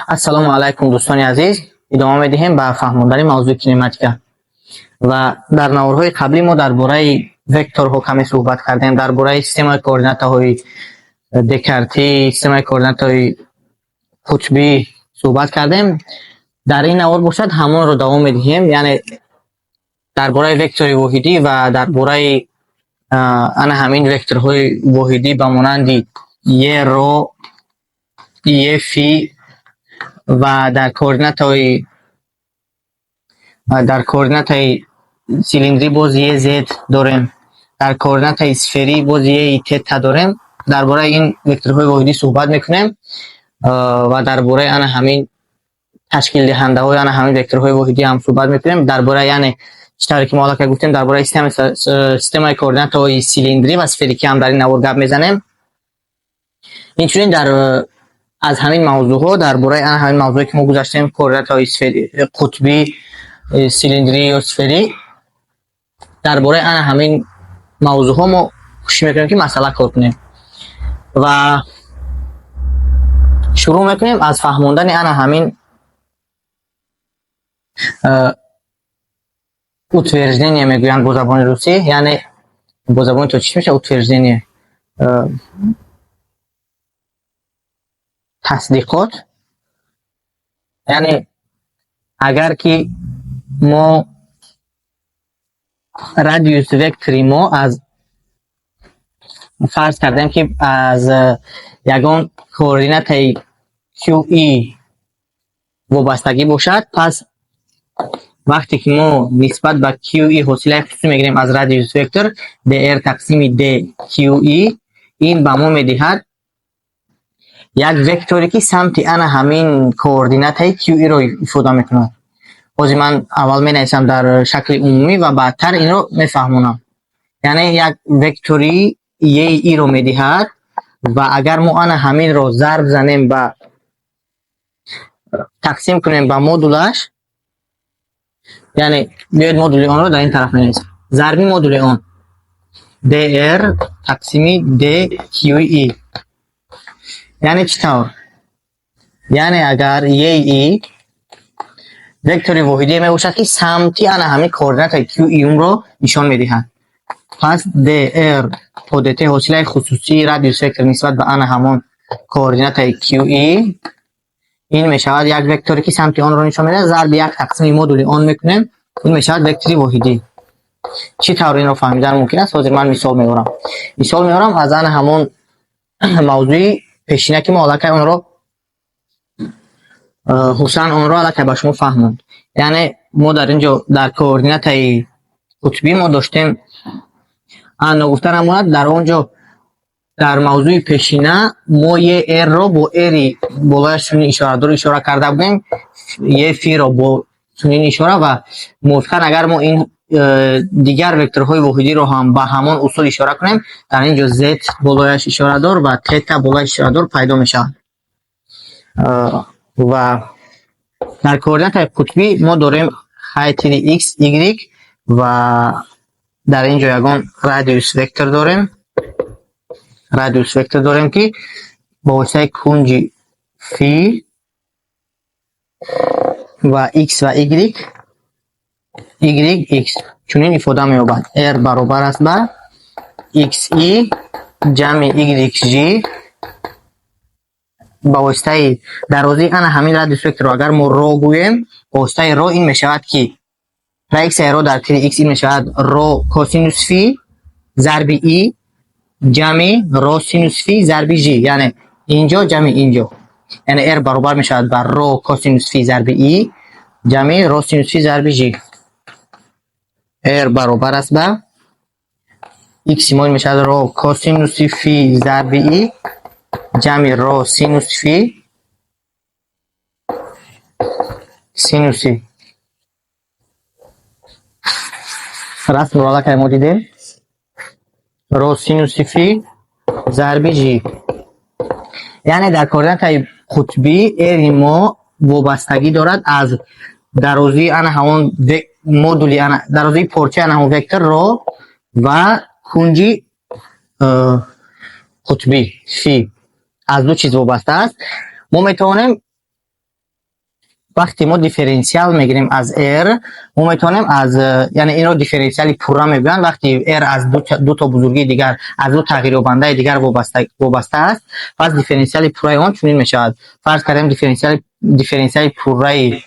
Ассалому алайкум, дӯстони азиз. Идома медиҳем ба фаҳмондани мавзӯи кинематика. Ва дар наворҳои қаблӣ мо дар бораи векторҳо каме суҳбат кардем, дар бораи системаи координатаҳои декартӣ, системаи координатаҳои қутбӣ суҳбат кардем. Дар ин навор бошад, ҳамонро давом медиҳем, яъне дар бораи вектори воҳидӣ ва дар бораи ана ҳамин векторҳои воҳидӣ ба монанди е ро, е фи ва дар координатаи цилиндрӣ боз е з дорем, дар координатаи сферӣ боз е тета дорем. Дар бораи ин векторҳои воҳидӣ суҳбат мекунем ва дар бораи ана ҳамин ташкилдиҳандаҳои ана ҳамин векторҳои воҳидӣ ҳам суҳбат мекунем. Дар бораи, яъне чӣ тавре ки мо аллакай гуфтем, дар бораи системаи координатаҳои цилиндрӣ ва сферикӣ ҳам дар ин навор гап мезанем. Инчунин дар аз ҳамин мавзӯъҳо, дар бораи ана ҳамин мавзӯе ки мо гузаштем, координатаҳои қутбӣ, цилиндрӣ ё сферӣ, дар бораи ана ҳамин мавзӯъҳо мо кӯшиш мекунем, ки масъала кор кунем. Ва шурӯъ мекунем аз фаҳмондани ана ҳамин утверждение мегӯянд бо забони русӣ, яъне бо забони тоҷикӣ мешавад утверждение, тасдиқот. Яъне агар ки мо радиус вектори мо аз, фарз кардем, ки аз ягон координатаи qi вобастагӣ бошад, пас вақте ки мо нисбат ба qi ҳосилаи хусусӣ мегирем аз радиус вектор dr тақсими dqi, ин ба мо медиҳад як векторе, ки самти ана ҳамин координатаи qi-ро ифода мекунад. Ҳозир ман аввал менависам дар шакли умумӣ ва баъдтар инро мефаҳмонам. Яъне як вектори ei-ро медиҳад ва агар мо ана ҳаминро зарб занем ба тақсим кунем ба модулаш, яъне биёед, модули онро дар ин тараф менависем, зарби модули он dr тақсими dqi. Яъне чӣ тавр? Яъне агар ei вектори воҳидие мебошад, ки самти ана ҳамин координатаи qi-ро нишон медиҳад, пас dr то dt ҳосилаи хусусии радиус вектор нисбат ба ана ҳамон координатаи qi, ин мешавад як векторе, ки самти онро нишон медиҳад, зарби як тақсими модули он мекунем, ин мешавад вектори воҳидӣ. Чӣ тавр инро фаҳмидан мумкин аст? Ҳозир ман мисол меорам. Мисол меорам аз ана ҳамон мавзӯи пешина, ки мо аллакай онро, Ҳусан онро аллакай ба шумо фаҳмонд. Яъне мо дар ин ҷо дар координатаи қутбӣ мо доштем. Ногуфта намонад, дар он ҷо, дар мавзӯи пешина, мо er-ро бо р-и болояш чунин ишорадор ишора карда будем, е фиро бо чунин ишора. Ва мувофиқан агар мо ин дигар векторҳои воҳидиро ҳам ба ҳамон усул ишора кунем, дар ин ҷо z болояш ишорадор ва тета болояш ишорадор пайдо мешавад. Ва дар координатаи қутбӣ мо дорем хай тири x, y ва дар ин ҷо ягон радиус вектор дорем, радиус вектор дорем, ки бо воситаи кунҷи фи ва x ва y, y, x чунин ифода меёбад: r баробар аст ба xi ҷамъи yj. Ба воситаи дарозии ана ҳамин радиус векторро агар мо ро гӯем, ба воситаи ро ин мешавад, ки проексияи ро дар тири x ин мешавад ро косинус фи зарби и ҷамъи ро синус фи зарби ж, яъне инҷо ҷамъи инҷо. Яъне r баробар мешавад ба ро косинус фи зарби и ҷамъи ро синус фи зарби ж. R баробар аст ба x мо мешавад ро косинуси фи зарби и ҷамъи ро синус фи синуси. Расмро аллакай мо дидем, ро синуси фи зарби ж. Яъне дар координатаи қутбӣ r мо вобастагӣ дорад аз дарозии ана ҳамон модули ана дарозии порчаи ана ҳамон вектор ро ва кунҷи қутбӣ фи, аз ду чиз вобаста аст. Мо метавонем Вақте мо дифференсиал мегирем аз r, мо метавонем аз, яъне инро дифференсиали пурра мегӯянд. Вақте r аз ду то бузургии дигар, аз ду тағйирёбандаи дигар вобаста аст, пас дифференсиали пурраи он чунин мешавад. Фарз кардем, дифференсиали пурраи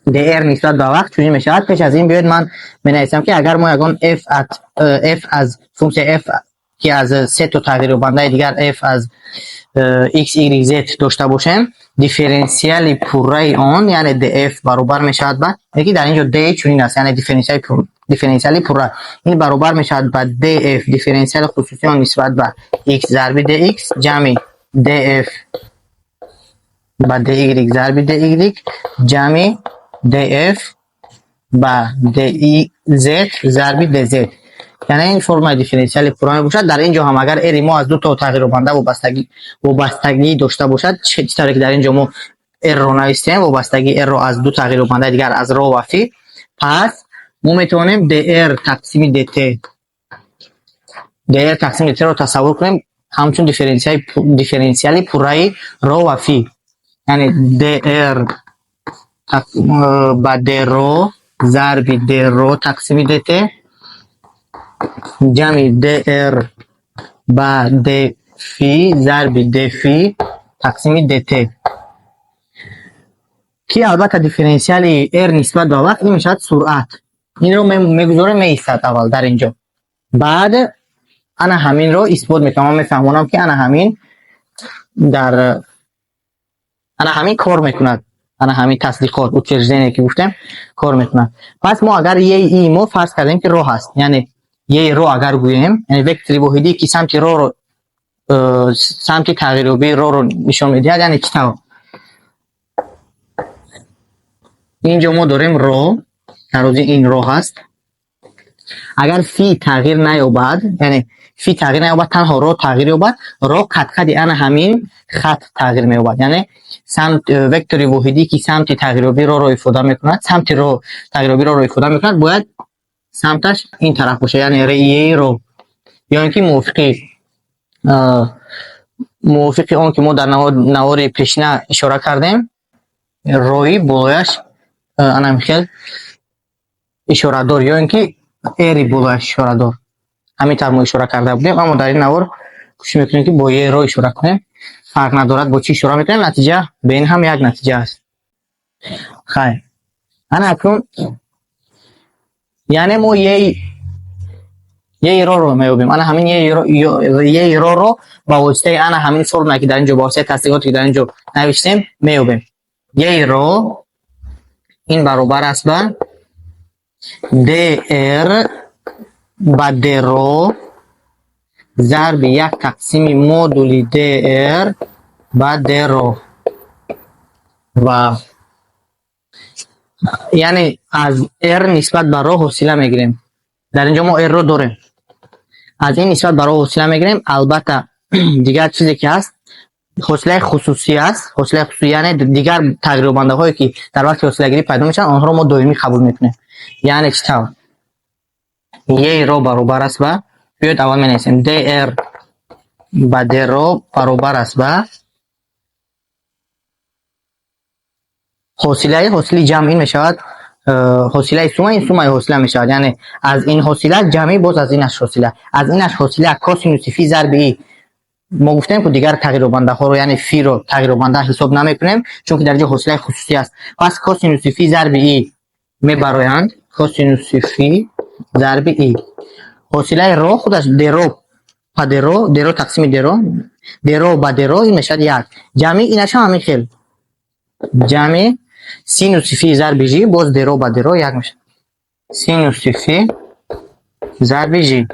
dr нисбат ба вақт чунин мешавад. Пеш аз ин биёед, ман менависам, ки агар мо ягон f at f аз функсия f, ки аз се то тағйирёбандаи дигар f аз x, y, z дошта бошем, дифференсиали пурраи он, яъне df, баробар мешавад ба яки дар инҷо d чунин аст, яъне дифференсиали пурра ин баробар мешавад ба df, дифференсиали хусусии он нисбат ба x зарби dx, ҷамъи df ба dy зарби dy, ҷамъи df ба dz зарби dz. Яъне ин формаи дифференсиали пурра мебошад. Дар ин ҷо ҳам агар r мо аз ду то тағйирёбанда вобастагӣ дошта бошад, чӣ тавре ки дар ин ҷо мо r-ро навистем, вобастагии r-ро аз ду тағйирёбандаи дигар, аз ро ва фи, пас мо метавонем dr тақсими dt, dr тақсими dt-ро тасаввур кунем ҳамчун дифференсиали пурраи ро ва фи, яъне dr ба dро зарби dро тақсими dt, ҷамъи dr ба dфи зарби dфи тақсими dt, ки албатта дифференсиали r нисбат ба вақт ин мешавад суръат. Инро мегузорем, меистад аввал дар ин ҷо, баъд ана ҳаминро исбот мекунам. Ман мефаҳмонам, ки ана ҳамин дар ана ҳамин кор мекунад, ана ҳамин тасдиқот, утверждение, ки гуфтем, кор мекунад. Пас мо агар е мо фарз кардем, ки ро ҳаст, яъне е ро агар гӯем, яъне вектори воҳидӣ, ки самти роро, самти тағйирёбии роро нишон медиҳад. Яъне чӣ тавр? Инҷо мо дорем ро, тарози ин ро ҳаст. Агар фи тағйир наёбад, яъне фи тағйир наёбад, танҳо ро тағйир ёбад, ро қадқади ана ҳамин хат тағйир меёбад. Яъне самт, вектори воҳидӣ, ки самти тағйирёбии роро ифода мекунад, самти ро тағйирёбии роро ифода мекунад, бояд самташ ин тараф бошад, яъне е ро, ё ин ки мувофиқи он ки мо дар навори пешина ишора кардем, рои болояш ана ҳамин хел ишорадор, ё ин ки эри болояш ишорадор. Ҳамин тавр мо ишора карда будем, аммо дар ин навор кӯшиш мекунем, ки бо е ро ишора кунем. Фарқ надорад, бо чӣ ишора мекунем, натиҷа бе ин ҳам як натиҷа аст. Хайр, ана акнун, яъне мо еи роро меёбем. Ана ҳамин еи роро ба воситаи ана ҳамин формула, ки дар ин ҷо, ба воситаи тасдиқоте, ки дар ин ҷо навиштем, меёбем. Еи ро ин баробар аст ба dr ба dро зарби як тақсими модули dr ба dро. Ва яъне аз r нисбат ба ро ҳосила мегирем. Дар ин ҷо мо r-ро дорем, аз ин нисбат ба ро ҳосила мегирем. Албатта, дигар чизе ки ҳаст, ҳосилаи хусусӣ аст. Ҳосилаи хусусӣ, яъне дигар тағйирёбандаҳое, ки дар вақти ҳосилагирӣ пайдо мешаванд, онҳоро мо доимӣ қабул мекунем. Яъне чӣ тавр? Е ро баробар аст ба, биёед, аввал менависем, dr ба dро баробар аст ба ҳосили ҷамъ. Ин мешавад ҳосилаи сума, ин сумаи ҳосила мешавад, яъне аз ин ҳосила ҷамъи боз аз инаш ҳосила, аз инаш ҳосила косинуси фи зарби и. Мо гуфтем, ки дигар тағйирёбандаҳоро, яъне фиро тағйирёбанда ҳисоб намекунем, чунки дар ҷо ҳосилаи хусусӣ аст. Пас косинуси фи зарби и мебароянд, косинуси фи зарби и. Ҳосилаи ро худаш деро па деро, деро тақсими деро, деро ба деро, ин мешавад як. Ҷамъи инаш ҳам ҳамин хел, ҷамъи синуси фи зарби жи, боз деро ба деро як мешавад, синуси фи зарби жи.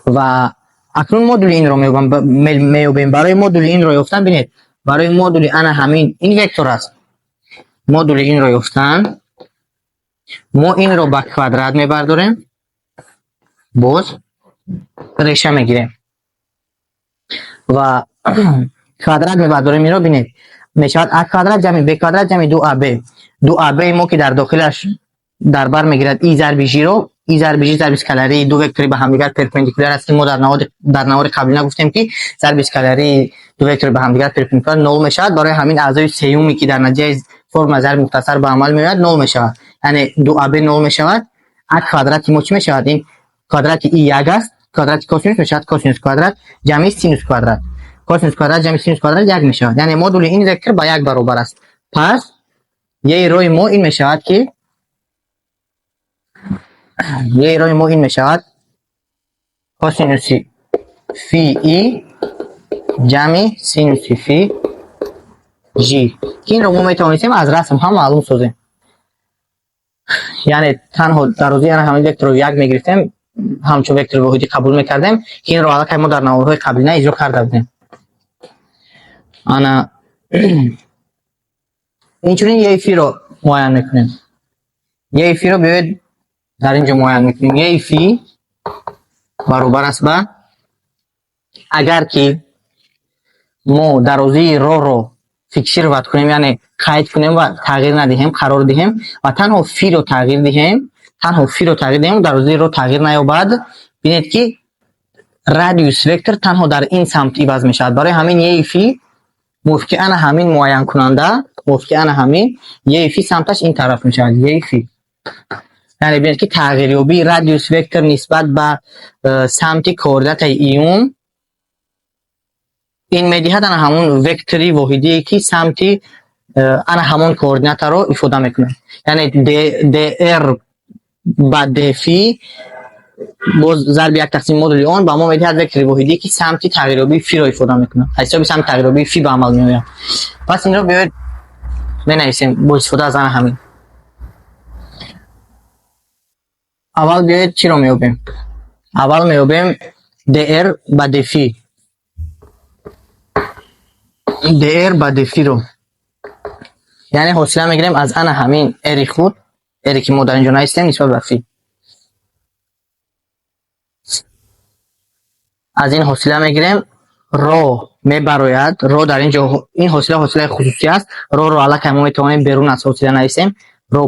Ва акнун модули инро меёбем. Барои модули инро ёфтан, бинед, барои модули ана ҳамин, ин вектор аст, модули инро ёфтан мо инро ба квадрат мебардорем, боз реша мегирем ва квадрат мебардорем инро. Бинед, мешавад а квадрат ҷамъи б квадрат ҷамъи ду аб. Ду аб мо, ки дар дохилаш дар бар мегирад и зарби жиро. И зарби Ж зарби скалярии ду вектори ба ҳамдигар перпендикуляр аст, ки мо дар навори қаблина гуфтем, ки зарби скалярии ду вектори ба ҳамдигар перпендикуляр нол мешавад. Барои ҳамин аъзои сеюме, ки дар натиҷаи формула зарби мухтасар ба амал меояд, нол мешавад. Яъне ду АБ нол мешавад. А квадрати мо чӣ мешавад? Ин квадрати и як аст, квадрати косинус мешавад косинус квадрат ҷамъи синус квадрат. Косинус квадрат ҷамъи синус квадрат як мешавад. Яъне модули ин вектор ба як баробар аст. Пас е рои мо ин мешавад, ки е рои мо ин мешавад косинуси фи и ҷамъи синуси фи ж, ки инро мо метавонистем аз расм ҳам маълум созем. Яъне танҳо дарозии ана ҳамин векторро як мегирифтем, ҳамчун вектори воҳидӣ қабул мекардем, ки инро аллакай мо дар наворҳои қаблина иҷро карда будем. Ана инчунин е фиро муайян мекунем. Е фиро биёед, дар ин ҷо муайян мекунем. Е фи баробар аст ба, агар ки мо дарозии роро фиксировать кунем, яъне қайд кунем ва тағйир надиҳем, қарор диҳем ва танҳо фиро тағйир диҳем, танҳо фиро тағйир диҳем, дарозии ро тағйир наёбад. Бинед, ки радиус вектор танҳо дар ин самт иваз мешавад. Барои ҳамин е фи мувофиқи ана ҳамин муайянкунанда, мувофиқи ана ҳамин е фи самташ ин тараф мешавад. Е фи, яъне бинед, ки тағйирёбии радиус вектор нисбат ба самти координатаи июм ин медиҳад ана ҳамон вектори воҳидие, ки самти ана ҳамон координатаро ифода мекунад. Яъне dr ба dф боз зарби як тақсими модули он ба мо медиҳад вектори воҳидие, ки самти тағйирёбии фиро ифода мекунад, аз ҳисоби самти тағйирёбии фи ба амал меояд. Пас инро биёед, менависем бо истифода аз ана ҳамин. Аввал биёед, чиро меёбем? Аввал меёбем dr ба dф. Dr ба dф-ро, яъне ҳосила мегирем аз ана ҳамин r худ, r ки мо дар ин ҷо навистем, нисбат ба фи. Аз ин ҳосила мегирем, ро мебарояд. Ро дар ин ҷо, ин ҳосила ҳосилаи хусусӣ аст. Роро аллакай мо метавонем берун аз ҳосила нависем. Ро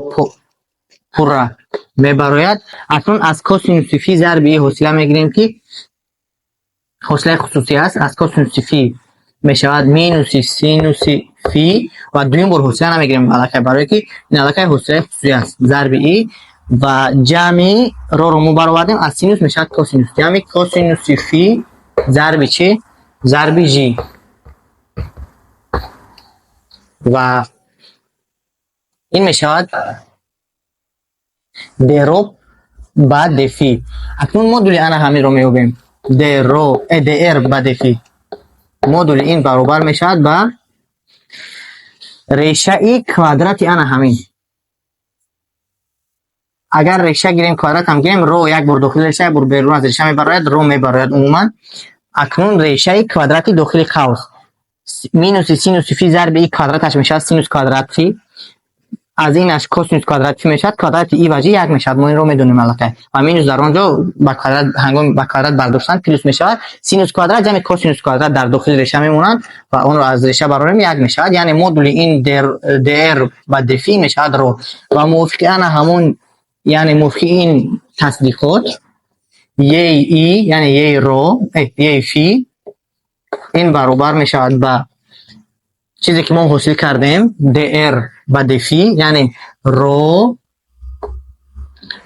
пурра мебарояд. Акнун аз косинуси фи зарби и ҳосила мегирем, ки ҳосилаи хусусӣ аст. Аз косинуси фи мешавад минуси синуси фи ва дуюм бор ҳосила намегирем аллакай, барое ки ин аллакай ҳосилаи хусусӣ аст, зарби и ва ҷамъи роро мо баровардем, аз синус мешавад косинус, ҷамъи косинуси фи зарби чӣ? Зарби ж. Ва ин мешавад dро ба dф. Акнун модули ана ҳаминро меёбем. Dро dr ба dф, модули ин баробар мешавад ба решаи квадрати ана ҳамин. Агар реша гирем, квадрат ҳам гирем, ро як бор дохили реша, як бор берун аз реша мебарояд, ро мебарояд умуман. Акнун решаи квадрати дохили қавс минуси синуси фи зарби и квадраташ мешавад синус квадрат фи. Аз инаш косинус квадрат фи мешавад, квадрати и ва ж як мешавад, мо инро медонем аллакай. Ва минус дар он ҷо ба квадрат, ҳангоми ба квадрат бардоштан плюс мешавад. Синус квадрат ҷамъи косинус квадрат дар дохили реша мемонанд ва онро аз реша барорем, як мешавад. Яъне модули ин dr ба dф мешавад ро. Ва мувофиқи ана ҳамон, яъне мувофиқи ин тасдиқот, е и, яъне е ро, е фи ин баробар мешавад ба чизе, ки мо ҳосил кардем, dr ба dф, яъне ро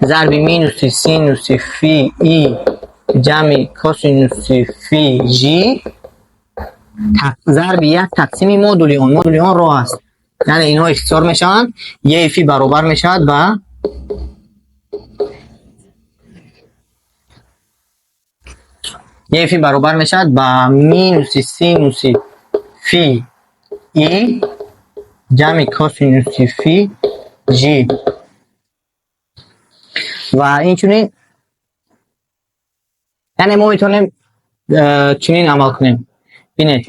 зарби минуси синуси фи и ҷамъи косинуси фи ж зарби як тақсими модули он. Модули он ро аст. Яъне инҳо ихтисор мешаванд. Е фи баробар мешавад ба е фи баробар мешавад ба минуси синуси фи и ҷамъи косинуси фи ж. Ва инчунин, яъне мо метавонем чунин амал кунем. Бинед,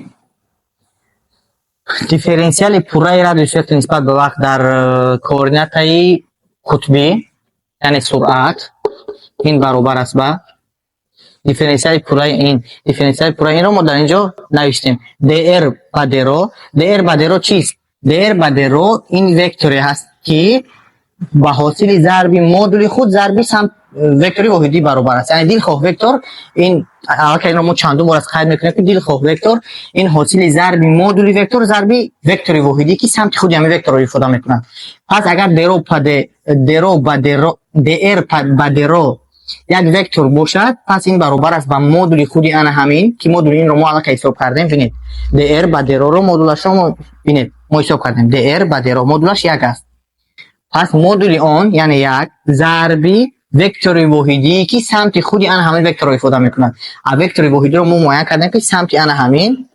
дифференсиали пурраи радиус вектор нисбат ба вақт дар координатаи қутбӣ, яъне суръат, ин баробар аст ба дифференсиали пурраи ин. Дифференсиали пурраи инро мо дар ин ҷо навиштем, dr ба dро. Dr ба dро чист? Dr ба dро ин векторе ҳаст, ки Ба ҳосили зарби модули худ зарби самт вектори воҳидӣ баробар аст. Яъне дилхоҳ вектор ин, аллакай инро мо чандум бор аст қайд мекунем, ки дилхоҳ вектор ин ҳосили зарби модули вектор зарби вектори воҳидӣ, ки самти худи ҳамин векторро ифода мекунад. Пас агар d ро па d ро ба d ро dr ба d ро як вектор бошад, пас ин баробар аст ба модули худи ана ҳамин, ки модули инро мо аллакай ҳисоб кардем. Бинед, dr ба d ро модулашро мо, бинед, мо ҳисоб кардем, dr ба d ро модулаш як аст. Пас модули он, яъне як зарби вектори воҳидие, ки самти худи ана ҳамин векторро ифода мекунад. А вектори воҳидиро мо муайян кардем, ки самти ана ҳамин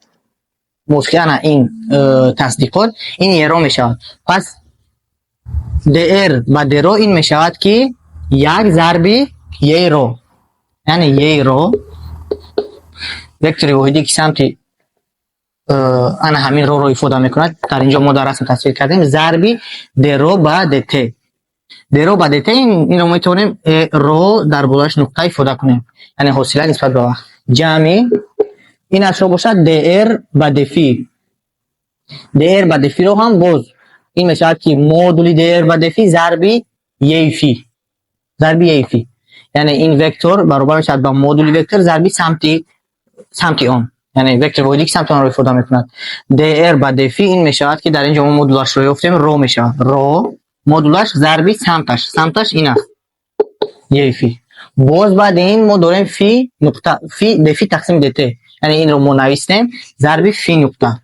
мувофиқи ана ин тасдиқот ин e ро мешавад. Пас dr ба d ро ин мешавад, ки як зарби e ро, яъне e ро, вектори воҳидие, ки самти ана ҳамин роро ифода мекунад, дар инҷо мо дар расм тасвир кардем, зарби d ро ба dt. D ро ба dt инро метавонем e ро дар болояш нуқта ифода кунем, яъне ҳосила нисбат ба вақт. Ҷамъи ин ашро бошад dr ба dфи. Dr ба dфи ро ҳам боз ин мешавад, ки модули dr ба dфи зарби e фи, зарби e фи. Яъне ин вектор баробар мешавад ба модули вектор зарби самти он, яъне вектори воҳидӣ, ки самти онро ифода мекунад. Dr ба dфи ин мешавад, ки дар ин ҷо мо модулашро ёфтем, ро мешавад, ро модулаш зарби самташ. Самташ ин аст, e фи. Боз баъди ин мо дорем фи нуқта, фи dфи тақсими dt, яъне инро мо навистем, зарби фи нуқта.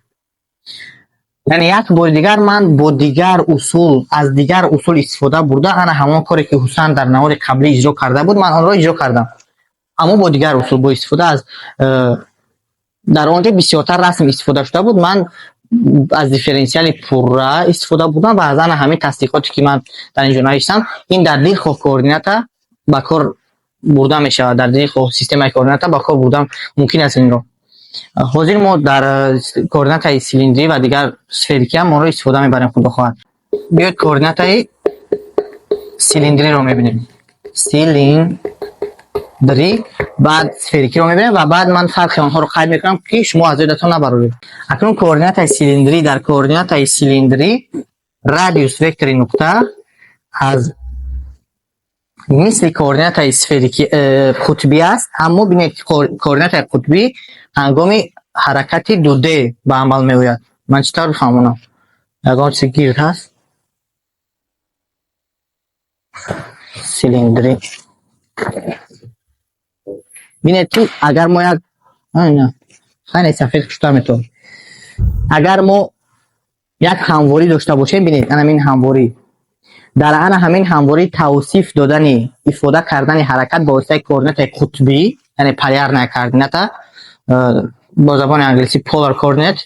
Яъне як бори дигар ман бо дигар усул, аз дигар усул истифода бурда, ана ҳамон коре, ки Ҳусан дар навори қаблӣ иҷро карда буд, ман онро иҷро кардам, аммо бо дигар усул, бо истифода аз дар он ҷо бисёртар расм истифода шуда буд, ман аз дифференсиали пурра истифода бурдам ва аз ана ҳамин тасдиқоте, ки ман дар ин ҷо навиштам. Ин дар дилхоҳ координата ба кор бурда мешавад, дар дилхоҳ системаи координата ба кор бурдан мумкин аст инро. Ҳозир мо дар координатаи силиндрӣ ва дигар сферикӣ ҳам онро истифода мебарем, худо хоҳад. Биёед, координатаи силиндриро мебинем, силиндрӣ, баъд сферикиро мебинем ва баъд ман фарқи онҳоро қайд мекунам, ки шумо аз ёдатон набароред. Акнун координатаи силиндрӣ. Дар координатаи силиндрӣ радиус вектори нуқта аз мисли координатаи сферики қутбӣ аст, аммо бинед, ки координатаи қутбӣ ҳангоми ҳаракати 2D ба амал меояд. Ман чӣ тавр бифаҳмонам? Ягон чизи гирд ҳаст, силиндрӣ. Бинед, ки агар мо як хайне сафед хуштар метавон, агар мо як ҳамворӣ дошта бошем, бинед, ана ҳамин ҳамворӣ, дар ана ҳамин ҳамворӣ тавсиф додани, ифода кардани ҳаракат ба воситаи координатаи қутбӣ, яъне полярная координата, бо забони англисӣ polar coordinate,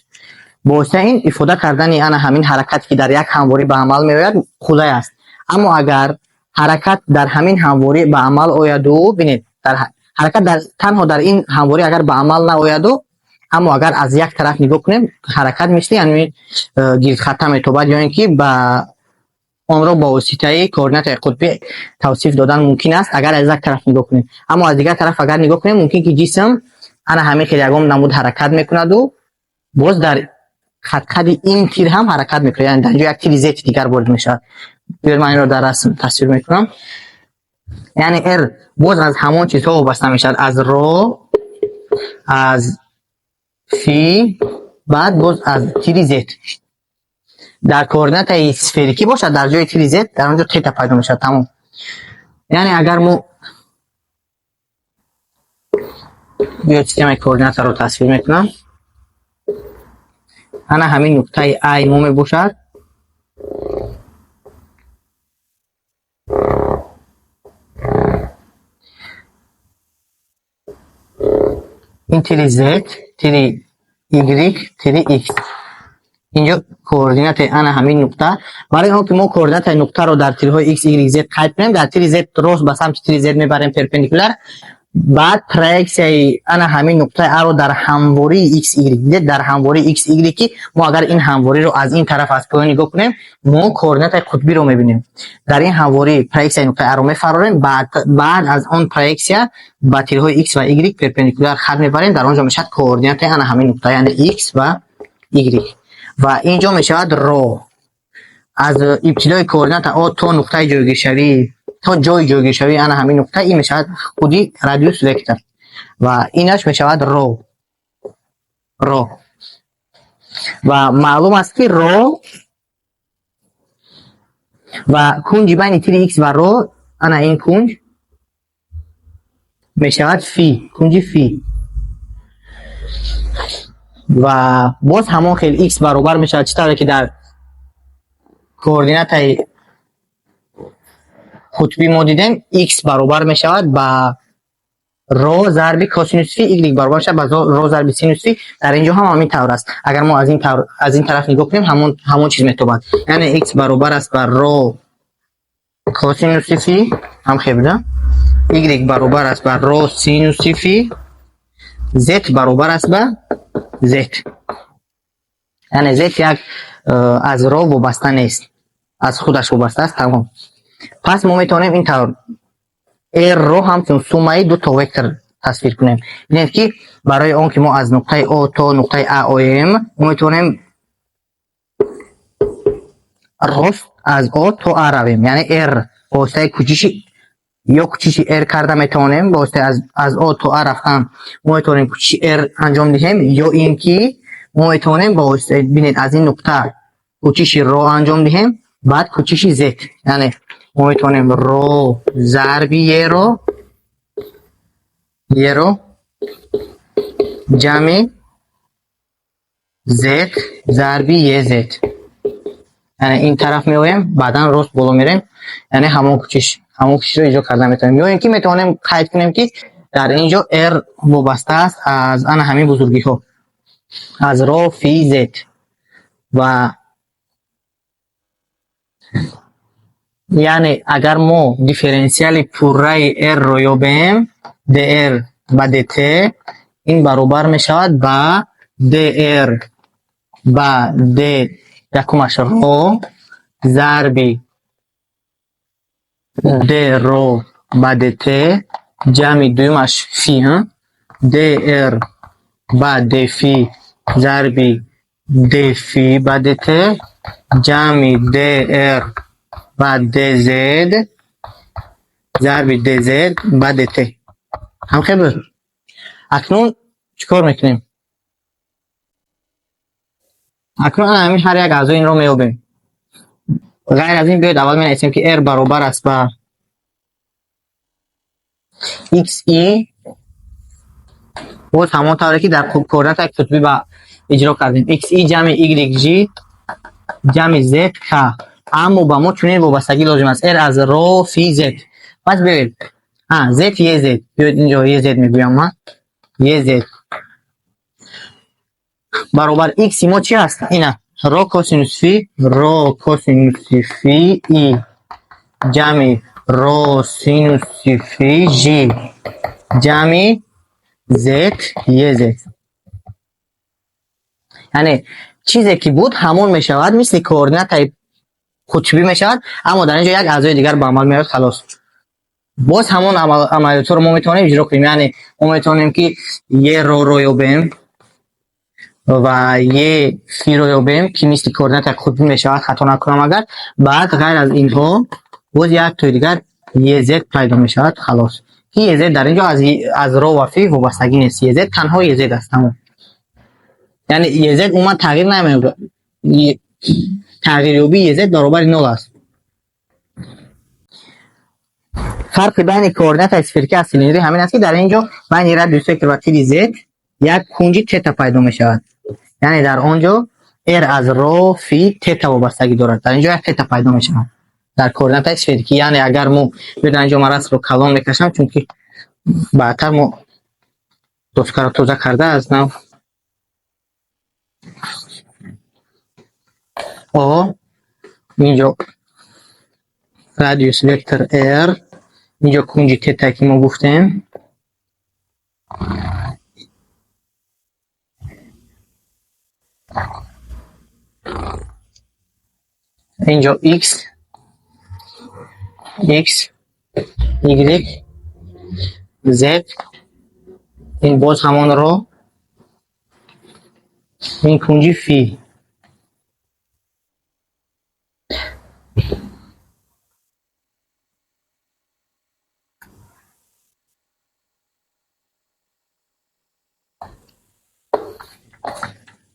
бо воситаи ин ифода кардани ана ҳамин ҳаракате, ки дар як ҳамворӣ ба амал меояд, қулай аст. Аммо агар ҳаракат дар ҳамин ҳамворӣ ба амал ояду, бинед, дар ҳаракат дар танҳо дар ин ҳамворӣ агар ба амал наояду, аммо агар аз як тараф нигоҳ кунем, ҳаракат мисли ҳамин гирдхатта метобад ё ин ки ба онро бо воситаи координатаи қутбӣ тавсиф додан мумкин аст, агар аз як тараф нигоҳ кунем. Аммо аз дигар тараф агар нигоҳ кунем, мумкин ки ҷисм ана ҳамин хел ягон намуд ҳаракат мекунаду боз дар хатқади ин тир ҳам ҳаракат мекунад, яъне дар инҷо як тири z дигар ворид мешавад. Биёед, ман инро дар расм тасвир мекунам. Яъне r боз аз ҳамон чизҳо вобаста мешавад, аз ро, аз фи, баъд боз аз тири z. Дар координатаи сферикӣ бошад, дар ҷои тири z дар он ҷо тета пайдо мешавад, тамом. Яъне агар мо биёед, системаи координатаро тасвир мекунам, ана ҳамин нуқтаи а мо мебошад. Ин тири z, тири y, тири x, инҷо координатаи ана ҳамин нуқта. Барои он ки мо координатаи нуқтаро дар тирҳои x, y, z қайд кунем, дар тири z рост ба самти тири z мебарем перпендикуляр, баъд проексияи ана ҳамин нуқтаи аро дар ҳамвории x, y. Дидед, дар ҳамвории x, y, ки мо агар ин ҳамвориро аз ин тараф, аз поён нигоҳ кунем, мо координатаи қутбиро мебинем. Дар ин ҳамворӣ проексияи нуқтаи аро мефарорем, баъд аз он проексия ба тирҳои x ва y перпендикуляр хат мебарем, дар он ҷо мешавад координатаи ана ҳамин нуқта, яъне x ва y, ва ин ҷо мешавад ро. Аз ибтидои координата О то нуқтаи ҷойгиршавӣ, то ҷои ҷойгиршавии ана ҳамин нуқта, ин мешавад худи радиус вектор ва инаш мешавад ро. Ро. Ва маълум аст, ки ро ва кунҷи байни тири x ва ро, ана ин кунҷ мешавад фи, кунҷи фи. Ва боз ҳамон хел x баробар мешавад, чӣ тавре ки дар координатаи қутбӣ мо дидем, x баробар мешавад ба ро зарби косинус фи, y баробар мешавад ба ро зарби синус фи. Дар ин ҷо ҳам ҳамин тавр аст. Агар мо аз ин тавр, аз ин тараф нигоҳ кунем, ҳамон чиз метобад. Яъне x баробар аст ба ро косинуси фи, ҳам хел буда, y баробар аст ба ро синуси фи, z баробар аст ба z. Яъне z як аз ро вобаста нест, аз худаш вобаста аст, тамом. Пас мо метавонем ин тавр r-ро ҳамчун суммаи ду то вектор тасвир кунем. Бинед, ки барои он ки мо аз нуқтаи О то нуқтаи А оем, мо метавонем рост аз О то А равем. Яъне r ба воситаи кӯчиши ё кӯчиши r карда метавонем, ба воситаи аз О то А рафтан мо метавонем кӯчиши r анҷом диҳем, ё ин ки мо метавонем ба воситаи, бинед, аз ин нуқта кӯчиши ро анҷом диҳем, баъд кӯчиши z. Яъне мо метавонем ро зарби еро ҷамъи z зарби ez. Яъне ин тараф меоем, баъдан рост боло мерем, яъне ҳамон кӯчишро иҷро карда метавонем. Ё ин ки метавонем қайд кунем, ки дар ин ҷо r вобаста аст аз ана ҳамин бузургиҳо, аз ро, фи, z. Ва яъне агар мо дифференсиали пурраи r-ро ёбем, dr ба dt, ин баробар мешавад ба dr ба d якумаш ро зарби d ро ба dt ҷамъи дуюмаш фи, dr ба d фи зарби d фи ба dt ҷамъи dr ба dz зарби dz ба dt. Ҳам хел буд. Акнун чӣ кор мекунем? Акнун ана ҳамин ҳар як аъзои инро меёбем. Ғайр аз ин, биёед, аввал менависем, ки r баробар аст ба xi, боз ҳамон тавре ки дар координатаи қутбӣ ба иҷро кардем, xi ҷамъи yj ҷамъи zk. Аммо ба мо чунин вобастагӣ лозим аст: r аз ро, фи, z. Пас биёед, з, ez, биёед, инҷо ez мегӯям ман. Ez баробар, x мо чӣ аст? Ина ро косинус фи, ро косинуси фи и ҷамъи ро синуси фи ж ҷамъи z ez. Яъне чизе ки буд, ҳамон мешавад, мисли координатаи қутбӣ мешавад, аммо дар ин ҷо як аъзои дигар ба амал меояд, халос. Боз ҳамон амалиётҳоро мо метавонем иҷро кунем. Яъне мо метавонем, ки е ро ёбем ва е фиро ёбем, ки мисли координатаи қутбӣ мешавад, хато накунам агар. Баъд ғайр аз инҳо боз як тои дигар ez пайдо мешавад, халос, ки ez дар ин ҷо аз ро ва фи вобастагӣ нест. Ez танҳо ez аст, тамом. Яъне ez умуман тағйир намеёбад, тағйирёбии ez баробари нол аст. Фарқи байни координатаи сферикӣ аз цилиндрӣ ҳамин аст, ки дар ин ҷо байни радиус вектор ва тири z як кунҷи тета пайдо мешавад. Яъне дар он ҷо r аз ро, фи, тета вобастагӣ дорад, дар ин ҷо як тета пайдо мешавад дар координатаи сферикӣ. Яъне агар мо, биё, дар ин ҷо ман расмро калон мекашам, чунки баъдтар мо доскаро тоза карда аз нав. О, инҷо радиус вектор r, инҷо кунҷи тета, ки мо гуфтем. Инҷо x, x, y, z, ин боз ҳамон ро, ин кунҷи фи.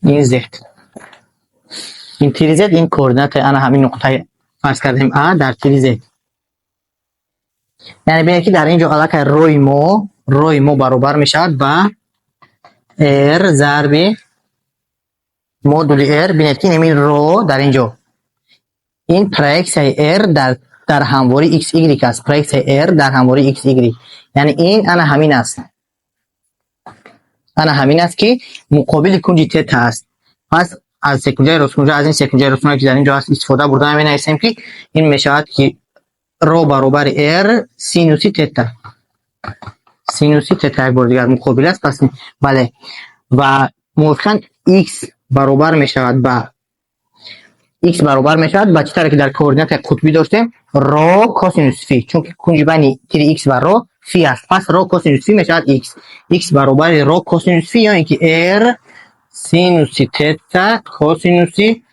Ин Z. Ин тири Z, ин координатаи ана ҳамин нуқтаи, фарз кардем, А дар тири Z. Яъне бинед, ки дар ин ҷо аллакай рои мо баробар мешавад ба R зарби модули R. Бинед, ки ин ро дар ин ҷо ин проексияи R дар ҳамвори XY аст. Проексияи R дар ҳамвори XY. Яъне ин ана ҳамин аст. Ана ҳамин аст, ки муқобили кунҷи тета аст. Пас аз секунҷаи росткунҷа, аз ин секунҷаи росткунҷа, ки дар ин ҷо аст, истифода бурда менависем, ки ин мешавад, ки ро баробари R синуси тета. Синуси тета як бор дигар муқобил аст, пас бале. Ва мувофиқан x баробар мешавад ба чӣ тавре ки дар координатаи қутбӣ доштем, ро косинус фи, чунки кунҷи байни тири x ва ро фи аст. Пас ро косинус фи мешавад x. x баробари ро косинус фи ё ин ки r синуси тета косинуси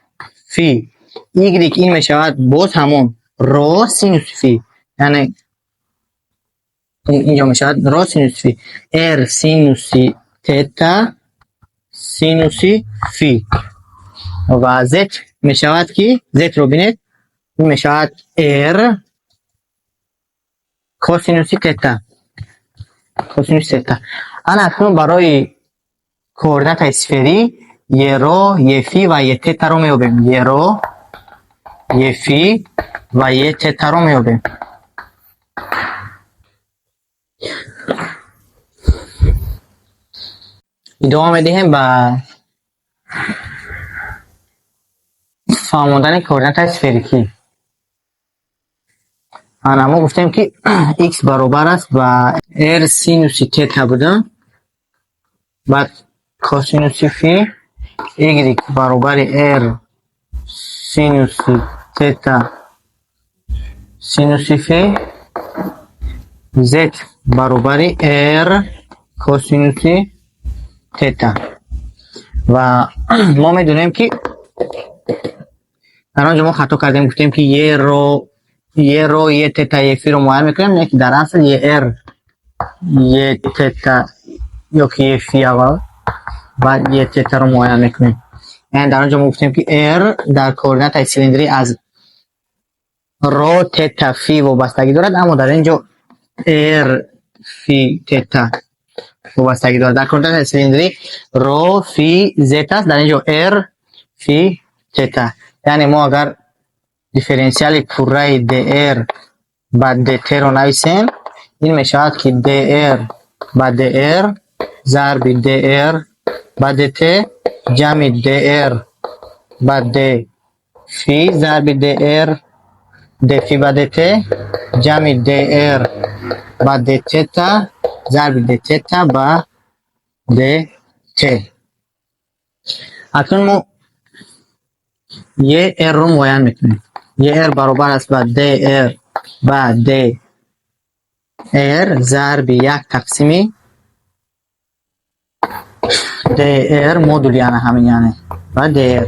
фи. Y ин мешавад боз ҳамон ро синуси фи. Яъне инҷо мешавад ро синуси фи. R синуси тета синуси фи. Ва Z мешавад, ки Z ро бинед, ин мешавад R косинуси тета. Косинуси тета. Ана акнун барои координатаи сферӣ е ро, е фи ва е тетаро меёбем. Е ро, е фи ва е тетаро меёбем. Идома медиҳем ба фаҳмондани координатаи сферикӣ. Ана мо гуфтем, ки x баробар аст ба r синуси тета буда, баъд косинуси фи, y баробари r синуси тета синуси фи, z баробари r косинуси тета. Ва мо медонем, ки дар он ҷо мо хато кардем, гуфтем, ки е ро, е тета, е фиро муайян мекунем, не ки дар асл е r, е тета ё ки е фи аввал, баъд е тетаро муайян мекунем. Яъне дар он ҷо мо гуфтем, ки r дар координатаи цилиндрӣ аз ро, тета, фи вобастагӣ дорад, аммо дар ин ҷо r, фи, тета вобастагӣ дорад. Дар координатаи цилиндрӣ ро, фи, z аст, дар ин ҷо r, фи, тета. Яъне мо агар дифференсиали пурраи dr ба dt-ро нависем, ин мешавад, ки dr ба dr зарби dr ба dt ҷамъи dr ба d фи зарби dr d фи ба dt ҷамъи dr ба d тета зарби d тета ба dt. Акнун мо е r-ро муайян мекунем. Е r баробар аст ба dr ба dr зарби як тақсими dr модули ана ҳамин, яъне ба dr.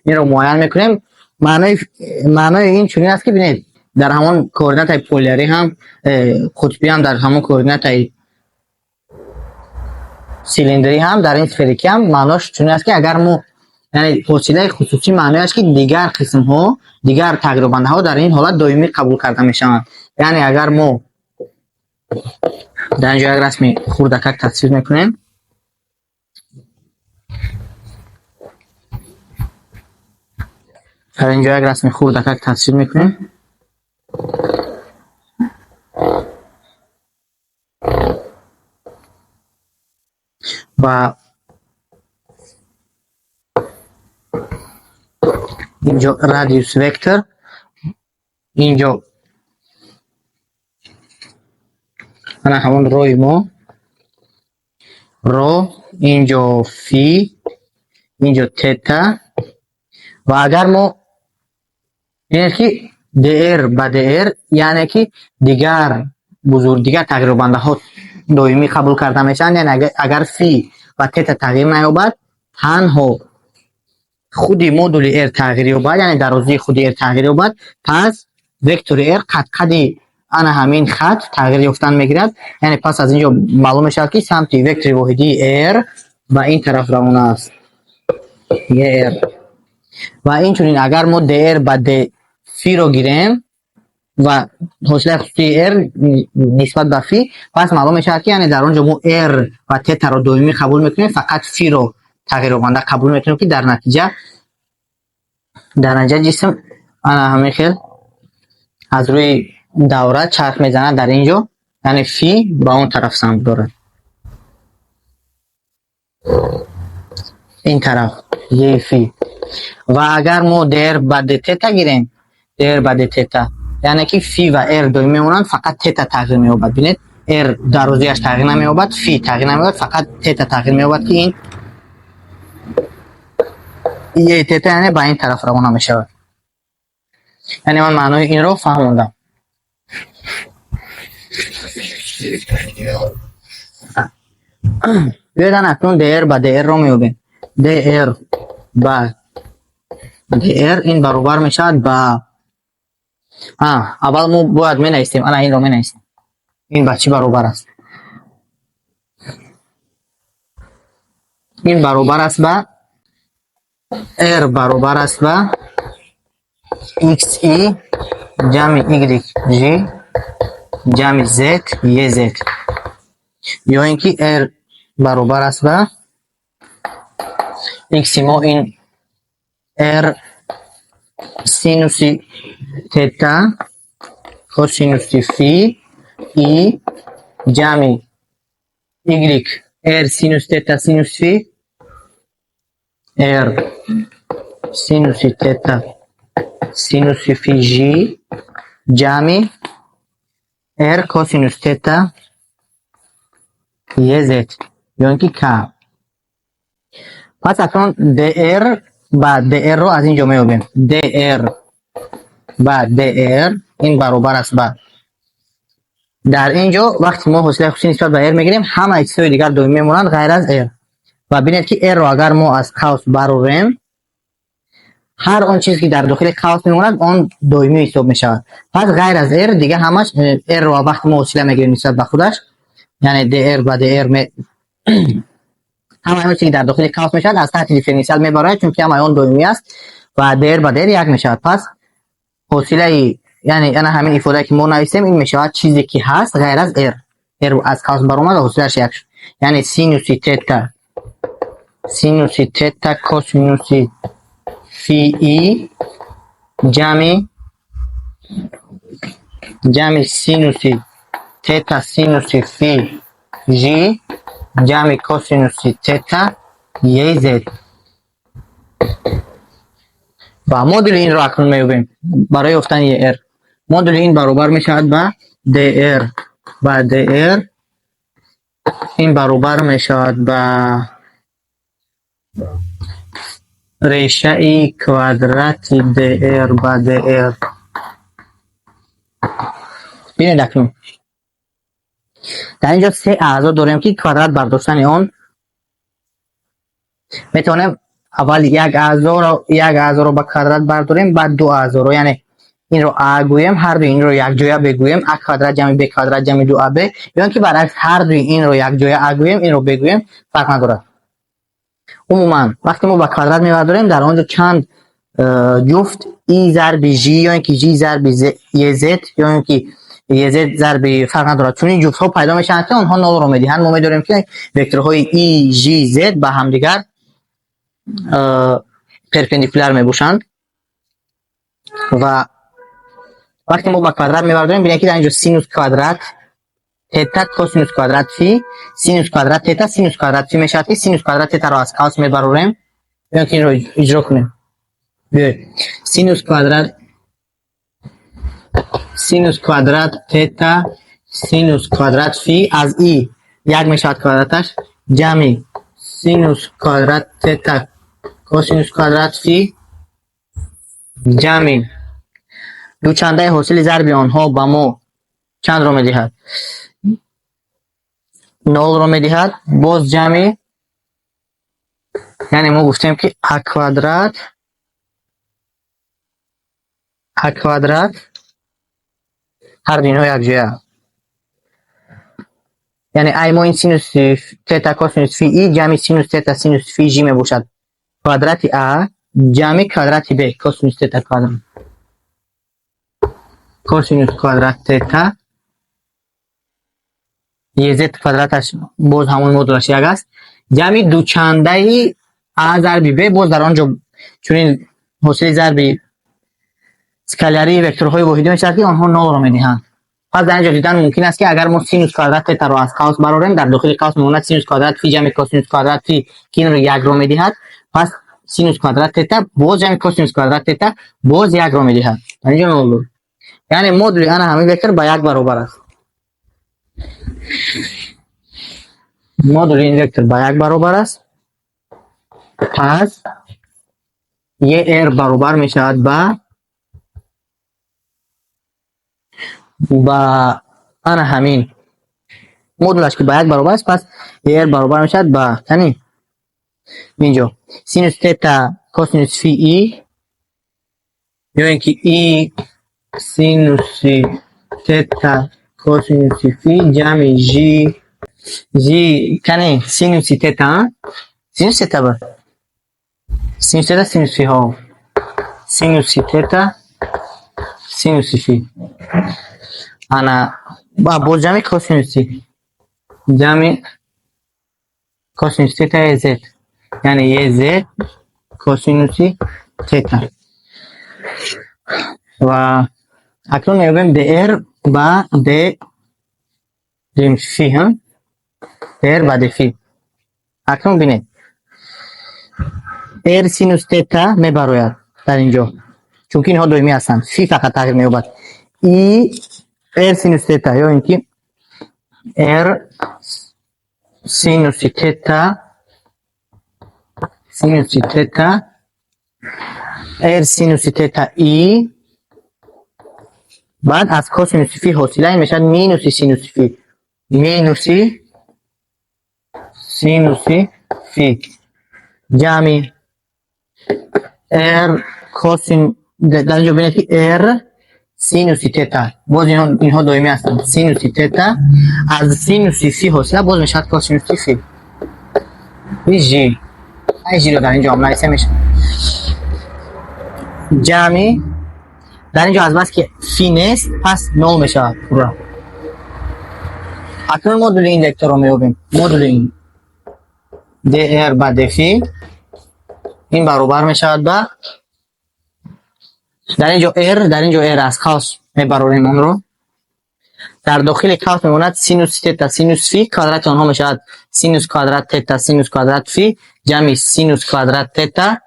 Инро муайян мекунем. Маънои ин чунин аст, ки бинед, дар ҳамон координатаи полярӣ ҳам, қутбӣ ҳам, дар ҳамон координатаи цилиндрӣ ҳам, дар ин сферикӣ ҳам маънош чунин аст, ки агар мо, яъне ҳосилаи хусусӣ маънояш, ки дигар қисмҳо, дигар тағйирёбандаҳо дар ин ҳолат доимӣ қабул карда мешаванд. Яъне агар мо дар ин ҷо як расми хурдакак тасвир мекунем, дар ин ҷо як расми хурдакак тасвир мекунем. Ва инҷо радиус вектор, инҷо ана ҳамон рои мо, ро, инҷо фи, инҷо тета. Ва агар мо бинед, ки dr ба dr, яъне ки дигар бузург, дигар тағйирёбандаҳо доимӣ қабул карда мешаванд. Яъне агар фи ва тета тағйир наёбад, танҳо худи модули r тағйир ёбад, яъне дарозии худи r тағйир ёбад, пас вектори r қадқади Ана ҳамин хат тағйир ёфтан мегирад. Яъне пас аз ин ҷо маълум мешавад, ки самти вектори воҳидии r ба ин тараф равона аст. Er. Ва инчунин агар мо dr ба d фиро гирем ва ҳосилаи хусусии r нисбат ба фи, пас маълум мешавад, ки яъне дар он ҷо мо r ва тетаро доимӣ қабул мекунем, фақат фиро тағйирёбанда қабул мекунем, ки дар натиҷа ҷисм ана ҳамин хел аз рӯи давра чарх мезанад дар ин ҷо, яъне фи ба он тараф самт дорад. Ин тараф е фи. Ва агар мо dr ба d тета гирем, dr ба d тета, яъне ки фи ва r доимӣ мемонанд, фақат тета тағйир меёбад. Бинед, r дарозиаш тағйир намеёбад, фи тағйир намеёбад, фақат тета тағйир меёбад, ки ин е тета, яъне ба ин тараф равона мешавад. Яъне ман маънои инро фаҳмондам. Биёед, акнун dr ба dr-ро меёбем. Dr ба dr ин баробар мешавад ба, аввал мо бояд менависем, ана инро менависем. Ин ба чӣ баробар аст? Ин баробар аст ба r баробар аст ба xi ҷамъи yj ҷамъи z ez, ё ин ки r баробар аст ба x мо ин r синуси тета косинуси фи и ҷамъи y r синус тета синус фи, r синуси тета синуси фи ж ҷамъи r косинус тета ez, ё ин ки к. Пас акнун dr ба dr-ро аз ин ҷо меёбем. Dr ба dr ин баробар аст ба, дар ин ҷо вақте мо ҳосилаи хусусӣ нисбат ба r мегирем, ҳамаи чизҳои дигар доимӣ мемонанд ғайр аз r. Ва бинед, ки r-ро агар мо аз қавс барорем, ҳар он чизе ки дар дохили қавс мемонад, он доимӣ ҳисоб мешавад. Пас ғайр аз r дига ҳамаш, r-ро вақте мо ҳосила мегирем нисбат ба худаш, яъне dr ба dr, ҳамаи он чизе ки дар дохили қавс мешавад, аз таҳти дифференсиал мебарояд, чунки ҳамаи он доимӣ аст ва dr ба dr як мешавад. Пас ҳосилаи, яъне ана ҳамин ифодае ки мо нависем, ин мешавад чизе ки ҳаст ғайр аз r. R аз қавс баромад ва ҳосилааш як шуд. Яъне синуси тета косинуси фи и ҷамъи синуси тета синуси фи ж ҷамъи косинуси тета ez. Ва модули инро акнун меёбем барои ёфтани r. Модули ин баробар мешавад ба dr ба dr, ин баробар мешавад ба решаи квадрати dr ба dr. Бинед, акнун дар ин ҷо се аъзо дорем, ки квадрат бардоштани он метавонем аввал як аъзоро ба квадрат бардорем, баъд ду аъзоро, яъне инро а гӯем, ҳардуи инро якҷоя бегӯем, а квадрат ҷамъи б квадрат ҷамъи ду аб, ё ин ки баръакс, ҳардуи инро якҷоя а гӯем, инро б гӯем, фарқ надорад. Умуман, вақте мо ба квадрат мебардорем, дар он ҷо чанд ҷуфт и зарби ж ё ин ки ж зарби ez ё ин ки ez зарби, фарқ надорад, чунин ҷуфтҳо пайдо мешаванд, ки онҳо нолро медиҳанд. Мо медонем, ки векторҳои и, ж, з ба ҳамдигар перпендикуляр мебошанд. Ва вақте мо ба квадрат мебардорем, бинед, ки дар инҷо синус квадрат тета косинус квадрат фи, синус квадрат тета синус квадрат фи мешавад, ки синус квадрат тетаро аз қавс мебарорем, ё ки инро иҷро кунем. Биёед, синус квадрат тета синус квадрат фи аз и як мешавад квадраташ, ҷамъи синус квадрат тета косинус квадрат фи ҷамъи дучандаи ҳосили зарби онҳо ба мо чандро медиҳад? Нолро медиҳад. Боз ҷамъи, яъне мо гуфтем, ки а квадрат Ҳар ду инҳо якҷоя. Яъне ай мо ин синуси тета косинус фи и ҷамъи синус тета синус фи жи мебошад. Квадрати а ҷамъи квадрати б косинус тета квадрат. Косинус квадрат тета ез квадраташ боз ҳамон модулаш як аст. Ҷамъи дучандаи а зарби б, боз дар он ҷо чунин ҳосили зарби скалярии векторҳои воҳидӣ мешавад, ки онҳо нолро медиҳанд. Пас дар ин ҷо дидан мумкин аст, ки агар мо синус квадрат тетаро аз қавс барорем, дар дохили қавс мемонад синус квадрат фи ҷамъи косинус квадрат фи, ки инро якро медиҳад. Пас синус квадрат тета боз ҷамъи косинус квадрат тета боз якро медиҳад. Дар ин ҷо нол буд. Яъне модули ана ҳамин вектор ба як баробар аст. Модули ин вектор ба як баробар аст. Пас ER баробар мешавад ба ана ҳамин модулаш, ки ба як баробар аст, пас ER баробар мешавад ба, яъне инҷо синус тета косинус фи и ё ин ки и синуси тета косинуси фи ҷамъи жи кане синуси тета, синус тета ба синус тета синус фи, ҳо, синуси тета синуси фи, ана боз ҷамъи косинуси, ҷамъи косинус тета ez, яъне ez косинуси тета. Ва акнун меёбем dr ба d фи, ҳа, dr ба d фи. Акнун бинед, r синус тета мебарояд дар инҷо, чунки инҳо доимӣ ҳастанд, фи фақат тағйир меёбад. И r синус тета ё ин ки r синуси тета синуси тета r синуси тета и, баъд аз косинуси фи ҳосила ин мешавад минуси синуси фи, минуси синуси фи ҷамъи r косин. Дар инҷо бинед, ки r синуси тета, боз инҳо доимӣ ҳастанд, синуси тета аз синуси фи ҳосила боз мешавад косинуси фи и жи. Ай жиро дар инҷо нависа мешавад. Ҷамъи дар инҷо аз бас ки фи нест, пас нол мешавад пурра. Акнун модули ин векторро меёбем. Модули ин dr ба dф ин баробар мешавад ба, дар инҷо r, дар инҷо r аз қавс мебарорем онро, дар дохили қавс мемонад синус тета синус фи, квадрати онҳо мешавад синус квадрат тета синус квадрат фи ҷамъи синус квадрат тета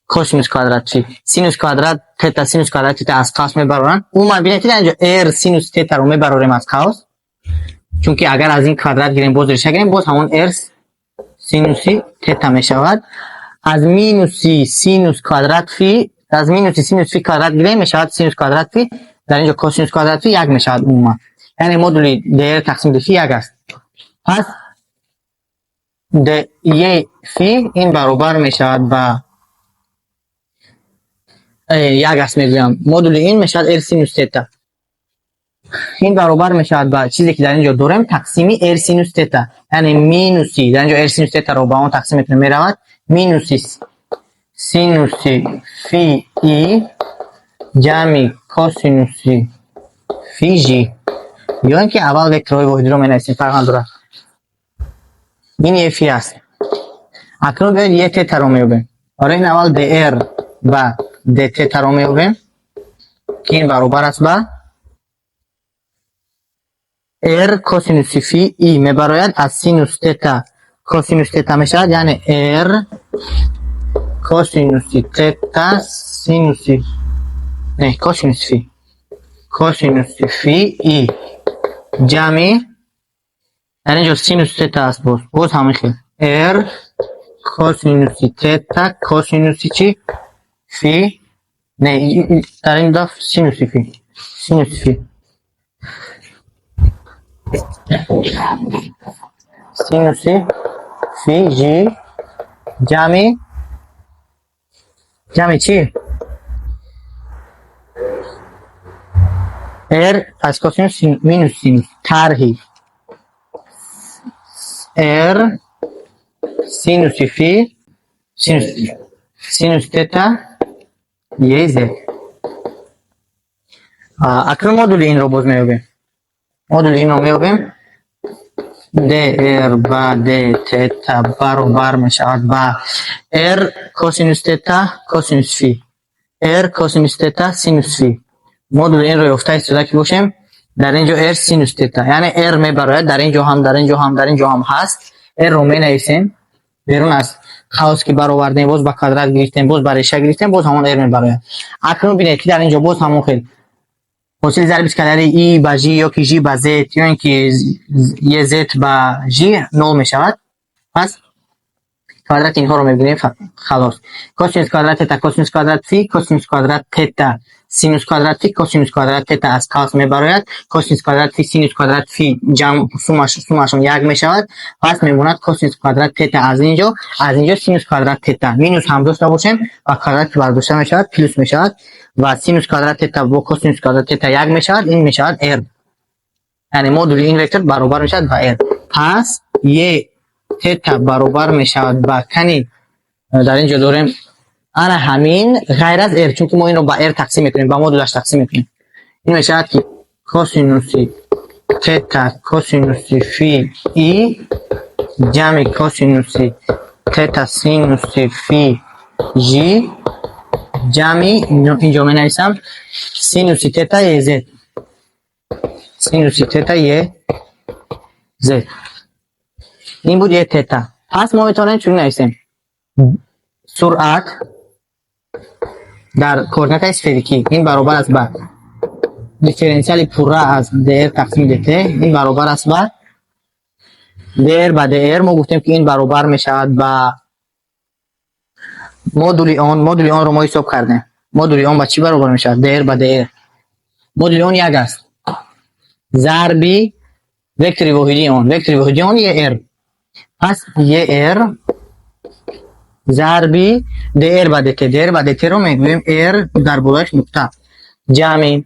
косинус квадрат фи. Синус квадрат тета синус квадрат тета аз қавс мебароранд. Умуман бинед, ки дар инҷо r синус тетаро мебарорем аз қавс, чунки агар аз ин квадрат гирем, боз реша гирем, боз ҳамон r синуси тета мешавад. Аз минуси синус квадрат фи, аз минуси синус фи квадрат гирем, мешавад синус квадрат фи, дар инҷо косинус квадрат фи як мешавад умуман. Яъне модули dr тақсим д фи як аст. Пас d е фи ин баробар мешавад ба як аст мегӯям, модули ин мешавад r синус тета, ин баробар мешавад ба чизе ки дар инҷо дорем тақсими r синус тета, яъне минуси, дар инҷо r синус тетаро ба он тақсим мекунем, меравад минуси синуси фи и ҷамъи косинуси фи жи, ё ин ки аввал векторҳои воҳидиро менависем, фарқ надорад. Ин е фи аст. Акнун биёед, е тетаро меёбем. Барои ин аввал dr ба d тетаро меёбем, ки ин баробар аст ба r косинуси фи и мебарояд, аз синус тета косинус тета мешавад, яъне r косинуси тета синуси, не, косинуси фи, косинуси фи и ҷамъи, дар инҷо синус тета аст, боз ҳамин хел r косинуси тета косинуси чи фи, не, дар ин дафъ синуси фи, синуси фи, синуси фи жи ҷамъи чӣ? R аз косинус минус синус тарҳи R синуси фи синус тета E z. Акнун модули инро боз меёбем. Модули инро меёбем. Dr ба d тета баробар мешавад ба r косинус тета косинус фи, r косинус тета синус фи. Модули инро ёфта истода ки бошем, дар ин ҷо r синус тета, яъне r мебарояд дар ин ҷо ҳам, дар ин ҷо ҳам, дар ин ҷо ҳам ҳаст. R-ро менависем, берун аз қавс ки баровардем, боз ба квадрат гирифтем, боз ба реша гирифтем, боз ҳамон r мебарояд. Акнун бинед, ки дар ин ҷо боз ҳамон хел ҳосили зарби скаляри и ба ж ё ки ж ба з ё ин ки е з ба ж нол мешавад. Пас квадрати инҳоро мебинем, халос. Косинус квадрат тета косинус квадрат фи, косинус квадрат тета синус квадрат фи, косинус квадрат тета аз қавс мебарояд, косинус квадрат фи, синус квадрат фи ҷамъ сумашон як мешавад. Пас мемонад косинус квадрат тета аз ин ҷо, аз ин ҷо синус квадрат тета. Минус ҳам дошта бошем, ба квадрат ки бардошта мешавад, плюс мешавад ва синус квадрат тета бо косинус квадрат тета як мешавад. Ин мешавад r, яъне модули ин вектор баробар мешавад ба r. Пас е тета баробар мешавад ба кани дар ин ҷо дорем ана ҳамин, ғайр аз r, чунки мо инро ба r тақсим мекунем, ба модулаш тақсим мекунем. Ин мешавад, ки косинуси тета косинуси фи и ҷамъи косинуси тета синуси фи ж ҷамъи, инҷо менависам, синуси тета е з, синуси тета е з. Ин буд е тета. Пас мо метавонем чунин нависем: суръат дар координатаи сферикӣ ин баробар аст ба дифференсиали пурра аз dr тақсими dt, ин баробар аст ба dr ба dr. Мо гуфтем, ки ин баробар мешавад ба модули он. Модули онро мо ҳисоб кардем. Модули он ба чӣ баробар мешавад? Dr ба dr, модули он як аст, зарби вектори воҳидии он. Вектори воҳидии он er. Пас er зарби dr ба dt, dr ба dt ро мегӯем r дар болояш нуқта, ҷамъи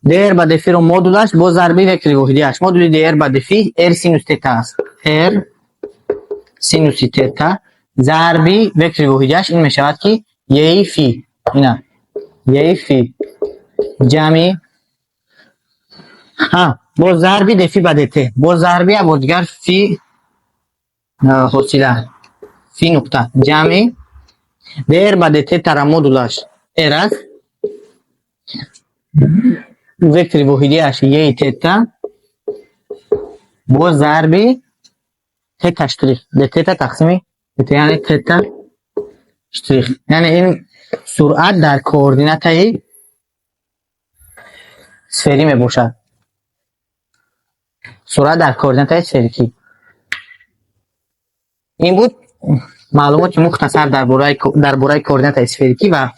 dr ба dф ро модулаш бо зарби вектори воҳидиаш. Модули dr ба dф r синус тета аст, r синуси тета зарби вектори воҳидиаш ин мешавад, ки е фи, ина е фи, ҷамъи ҳа бо зарби dф ба dt, бо зарби як бор дигар фи ҳосила фи нуқта, ҷамъи dr ба dt тара модулаш r аст, вектори воҳидиаш е тета, бо зарби тета штрих д тета тақсими dt, яъне тета штрих. Яъне ин суръат дар координатаи сферӣ мебошад, суръат дар координатаи сферикӣ. Ин буд маълумоти мухтасар дар бораи координатаи сферикӣ ва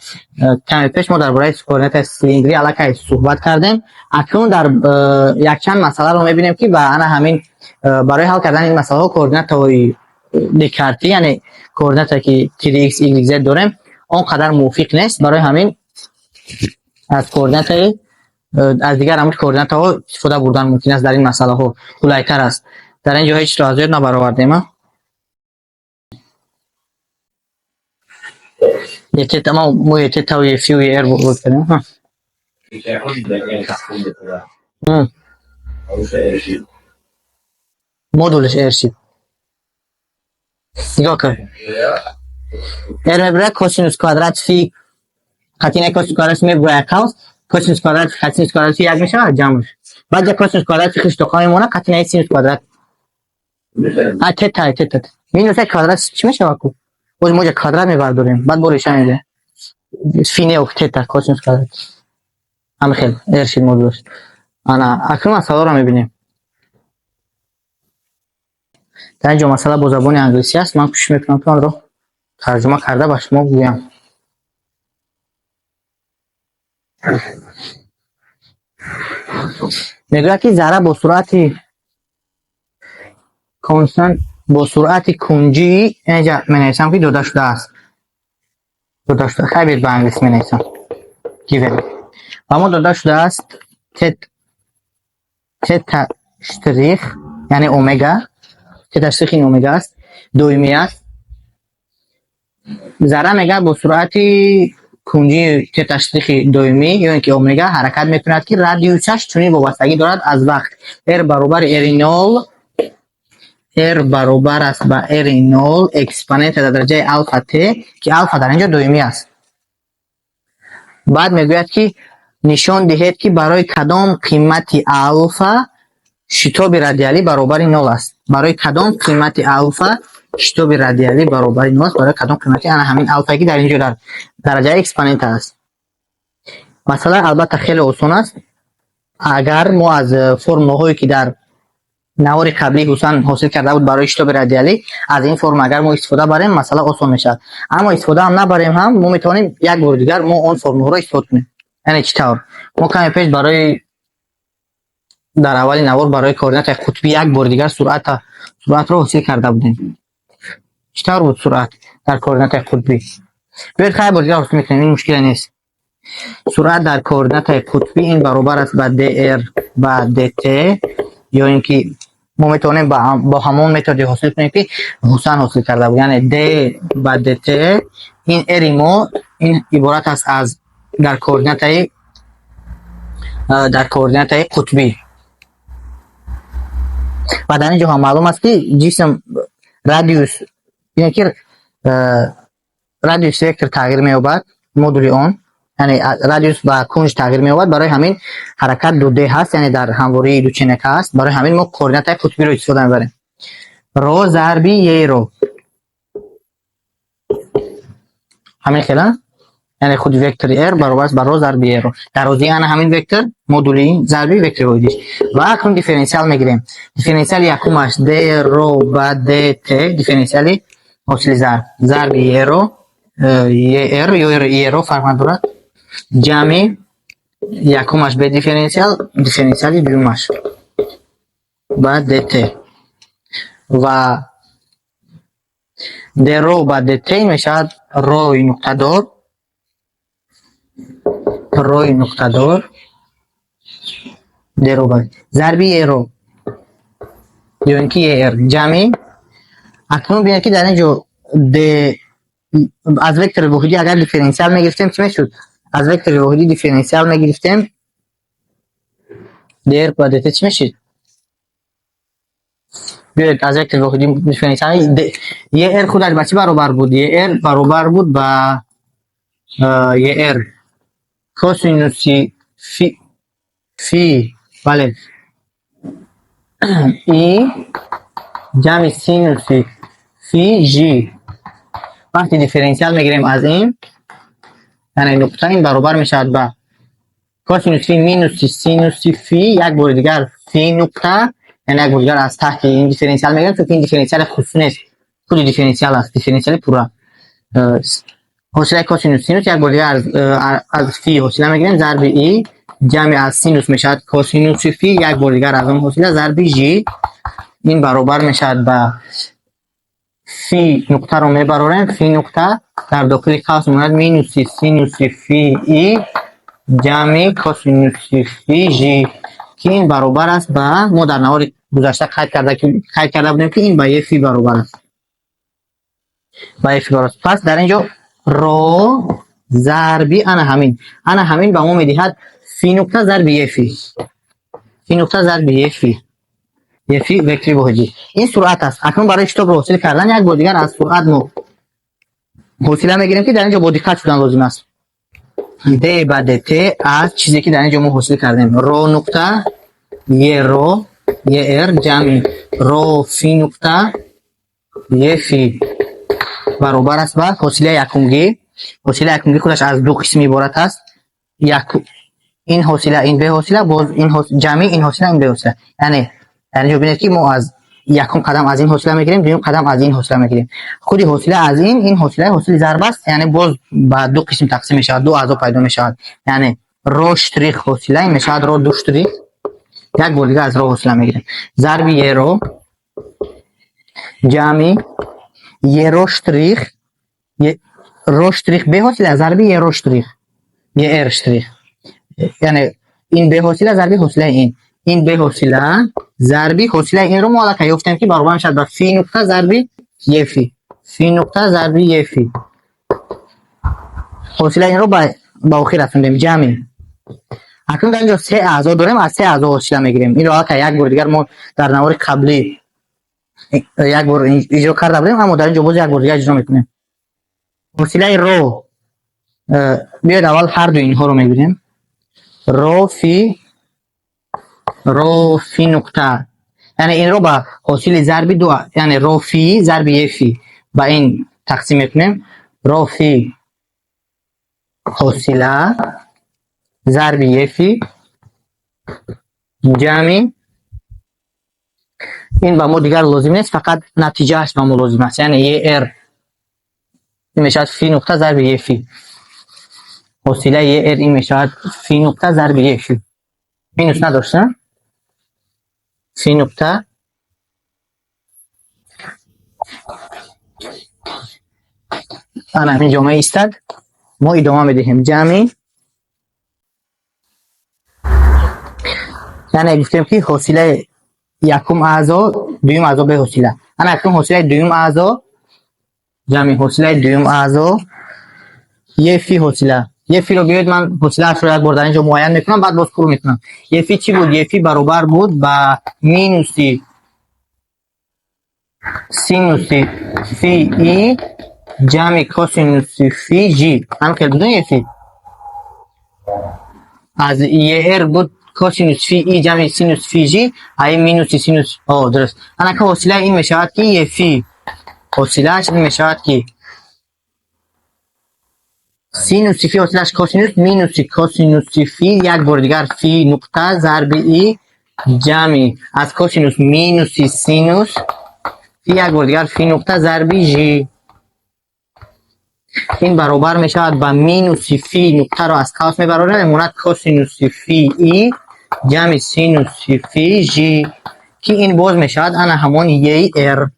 каме пеш мо дар бораи координатаи цилиндрӣ аллакай суҳбат кардем. Акнун дар якчанд масъаларо мебинем, ки ба ана ҳамин барои ҳал кардани ин масъалаҳо координатаҳои декартӣ, яъне координата, ки тири x, y, z дорем, он қадар мувофиқ нест. Барои ҳамин аз координатаи аз дигар ҳамин координатаҳо истифода бурдан мумкин аст, дар ин масъалаҳо қулайтар аст. Дар ин ҷо ҳеҷ чизро аз ёд набаровардем, а? Е тета, мо е тета, е фи, е р буд кардем. Ҳа. Модулаш r шид. Нигоҳ кун. R мебурад, косинус квадрат фи қатъи косинус квадрат мебурад қавс, косинус квадрат фи синус квадрат фи як мешавад ҷамъш. Баъд я косинус квадрат фи хиш тоқа мемонад, қатъи синус квадрат. А тета, тета. Минус як квадрат чӣ мешавад ку? Боз мо ҷа квадрат мебардорем. Баъд бо реша медиҳем. Фи не, тета косинус квадрат. Ҳамин хел r шид модулаш. Ана акнун масъаларо мебинем. Дар ин ҷо масъала бо забони англисӣ аст. Ман кӯшиш мекунам, ки онро тарҷума карда ба шумо гӯям. Мегӯяд, ки зарра бо суръати констант, бо суръати кунҷӣ, инҷа менависам, ки дода шудааст. Дода шуда. Хай, биёед, ба англисӣ менависам. Given. Ба мо дода шудааст тета штрих, яъне омега, тета штрих ин омега аст, доимӣ аст. Зарра мега бо суръати кунҷии тета штрихи доимӣ ё ин ки омега ҳаракат мекунад, ки радиусаш чунин вобастагӣ дорад аз вақт. R баробари r нол, r баробар аст ба r нол экспонента дар дараҷаи алфа т, ки алфа дар инҷо доимӣ аст. Баъд мегӯяд, ки нишон диҳед, ки барои кадом қимати алфа шитоби радиалӣ баробари нол аст. Барои кадом қимати алфа шитоби радиалӣ баробари нол аст? Барои кадом қимати ана ҳамин алфае, ки дар инҷо дар дараҷаи экспонента аст. Масъала албатта хеле осон аст, агар мо аз формулаҳое, ки дар навори қаблии Ҳусан ҳосил карда буд барои шитоби радиалӣ, аз ин формула агар мо истифода барем, масъала осон мешавад. Аммо истифода ҳам набарем ҳам, мо метавонем як бори дигар мо он формулаҳоро истифода кунем. Яъне чӣ тавр? Мо каме пеш барои дар аввали навор барои координатаи қутбӣ як бори дигар суръатро ҳосил карда будем. Чӣ тавр буд суръат дар координатаи қутбӣ? Биёед, хай, бори дигар ҳосил мекунем, ин мушкиле нест. Суръат дар координатаи қутбӣ ин баробар аст ба dr ба dt, ё ин ки мо метавонем бо ҳамон методе ҳосил кунем, ки Ҳусан ҳосил карда буд, яъне d ба dt. Ин r мо ин иборат аст аз дар координатаи қутбӣ. Ва дар ин ҷо ҳам маълум аст, ки ҷисм радиус, яъне ки радиус вектор тағйир меёбад, модули он, яъне радиус ба кунҷ тағйир меёбад. Барои ҳамин ҳаракат 2D ҳаст, яъне дар ҳамвории дученака ҳаст. Барои ҳамин мо координатаи қутбиро истифода мебарем: ро зарби еро. Ҳамин хела, яъне худи вектори r баробар аст ба ро зарби еро, дарозии ана ҳамин вектор, модули ин зарби вектори воҳидиш. Ва акнун дифференсиал мегирем. Дифференсиали якумаш d ро ба dt, дифференсиали ҳосили зарб, зарби еро, ер ё еро, фарқ надорад, ҷамъи якумаш бе дифференсиал, дифференсиали дуюмаш ба dt. Ва d ро ба dt мешавад рои нуқтадор, рои нуқтадор d ро ба зарби еро ё ин ки ер ҷамъи. Акнун бинед, ки дар ин ҷо d аз вектори воҳидӣ агар дифференсиал мегирифтем, чӣ мешуд? Аз вектори воҳидӣ дифференсиал мегирифтем, dr ба dt чӣ мешид? Биёед, аз вектори воҳидӣ дифференсиал. Ер худаш ба чӣ баробар буд? Ер баробар буд ба ер косинуси фи, бале, и ҷамъи синуси фи ж. Вақте дифференсиал мегирем аз ин, яъне нуқта, ин баробар мешавад ба косинус фи минуси синуси фи, як бори дигар фи нуқта, яъне як бори дигар аз таҳти ин дифференсиал мегирем, чунки ин дифференсиали хусусӣ нест, худи дифференсиал аст, дифференсиали пурра. Ҳосилаи косинус, синус, як бори дигар аз фи ҳосила мегирем, зарби и, ҷамъи аз синус мешавад косинуси фи, як бори дигар аз он ҳосила, зарби ж. Ин баробар мешавад ба фи нуқтаро мебарорем, фи нуқта дар дохили қавс мемонад, минуси синуси фи и ҷамъи косинуси фи ж, ки ин баробар аст ба, мо дар навори гузашта қайд карда будем, ки ин ба е фи баробар аст, ба е фи баробар аст. Пас дар ин ҷо ро зарби ана ҳамин ба мо медиҳад фи нуқта зарби е фи, фи нуқта зарби е фи, е фи вектори воҳидӣ. Ин суръат аст. Акнун барои шитобро ҳосил кардан як бор дигар аз суръат мо ҳосила мегирем, ки дар ин ҷо бо диққат шудан лозим аст. D ба dt аз чизе, ки дар ин ҷо мо ҳосил кардем, ро нуқта е ро ер ҷамъи ро фи нуқта е фи баробар аст ба ҳосилаи якумгӣ. Ҳосилаи якумгӣ худаш аз ду қисм иборат аст: як ин ҳосила, ин беҳосила, боз ин ҷамъи ин ҳосила, ин беҳосила. Яъне дар ин ҷо бинед, ки мо аз якум қадам аз ин ҳосила мегирем, дуюм қадам аз ин ҳосила мегирем. Худи ҳосила аз ин ҳосила ҳосили зарб аст, яъне боз ба ду қисм тақсим мешавад, ду аъзо пайдо мешавад. Яъне ро штрих ҳосила, ин мешавад ро ду штрих, як бор дигар аз ро ҳосила мегирем, зарби еро ҷамъи еро штрих, ро штрих беҳосила, зарби еро штрих, ер штрих. Яъне ин беҳосила зарби ҳосилаи ин. Ин беҳосила зарби ҳосилаи инро мо аллакай ёфтем, ки баробар мешавад ба фи нуқта зарби е фи. Фи нуқта зарби е фи. Ҳосилаи инро ба охир расондем. Ҷамъи. Акнун дар инҷо се аъзо дорем, аз се аъзо ҳосила мегирем. Инро аллакай як бор дигар мо дар навори қаблӣ як бор иҷро карда будем, аммо дар инҷо боз як бор дигар иҷро мекунем. Ҳосилаи ро, биёед, аввал ҳарду инҳоро мегирем. Ро фи, ро фи нуқта, яъне инро ба ҳосили зарби ду, яъне ро фи зарби е фи, ба ин тақсим мекунем. Ро фи ҳосила зарби е фи ҷамъи. Ин ба мо дигар лозим нест, фақат натиҷааш ба мо лозим аст, яъне е р ин мешавад фи нуқта зарби е фи. Ҳосилаи е р ин мешавад фи нуқта зарби е фи. Минус надошт, на? Фи нуқта ана ҳамин ҷо меистад. Мо идома медиҳем. Ҷамъи, яъне гуфтем, ки ҳосилаи якум аъзо, дуюм аъзо беҳосила. Ана акнун ҳосилаи дуюм аъзо ҷамъи ҳосилаи дуюм аъзо е фи ҳосила. Е фиро биёед, ман ҳосилаашро як бор дар ин ҷо муайян мекунам, баъд боз пур мекунам. Е фи чӣ буд? Е фи баробар буд ба минуси синуси фи и ҷамъи косинуси фи жи. Ҳамин хел буд, е фи аз ер буд косинус фи и ҷамъи синус фи жи, ай минуси синус. О, дуруст. Анака ҳосилаи ин мешавад, ки е фи ҳосилааш ин мешавад, ки синуси фи ҳосилааш косинус, минуси косинуси фи, як бори дигар фи нуқта зарби и ҷамъи аз косинус минуси синус фи, як бори дигар фи нуқта зарби жи. Ин баробар мешавад ба минуси фи нуқтаро аз қавс мебарорем, мемонад косинуси фи и ҷамъи синуси фи жи, ки ин боз мешавад ана ҳамон е р,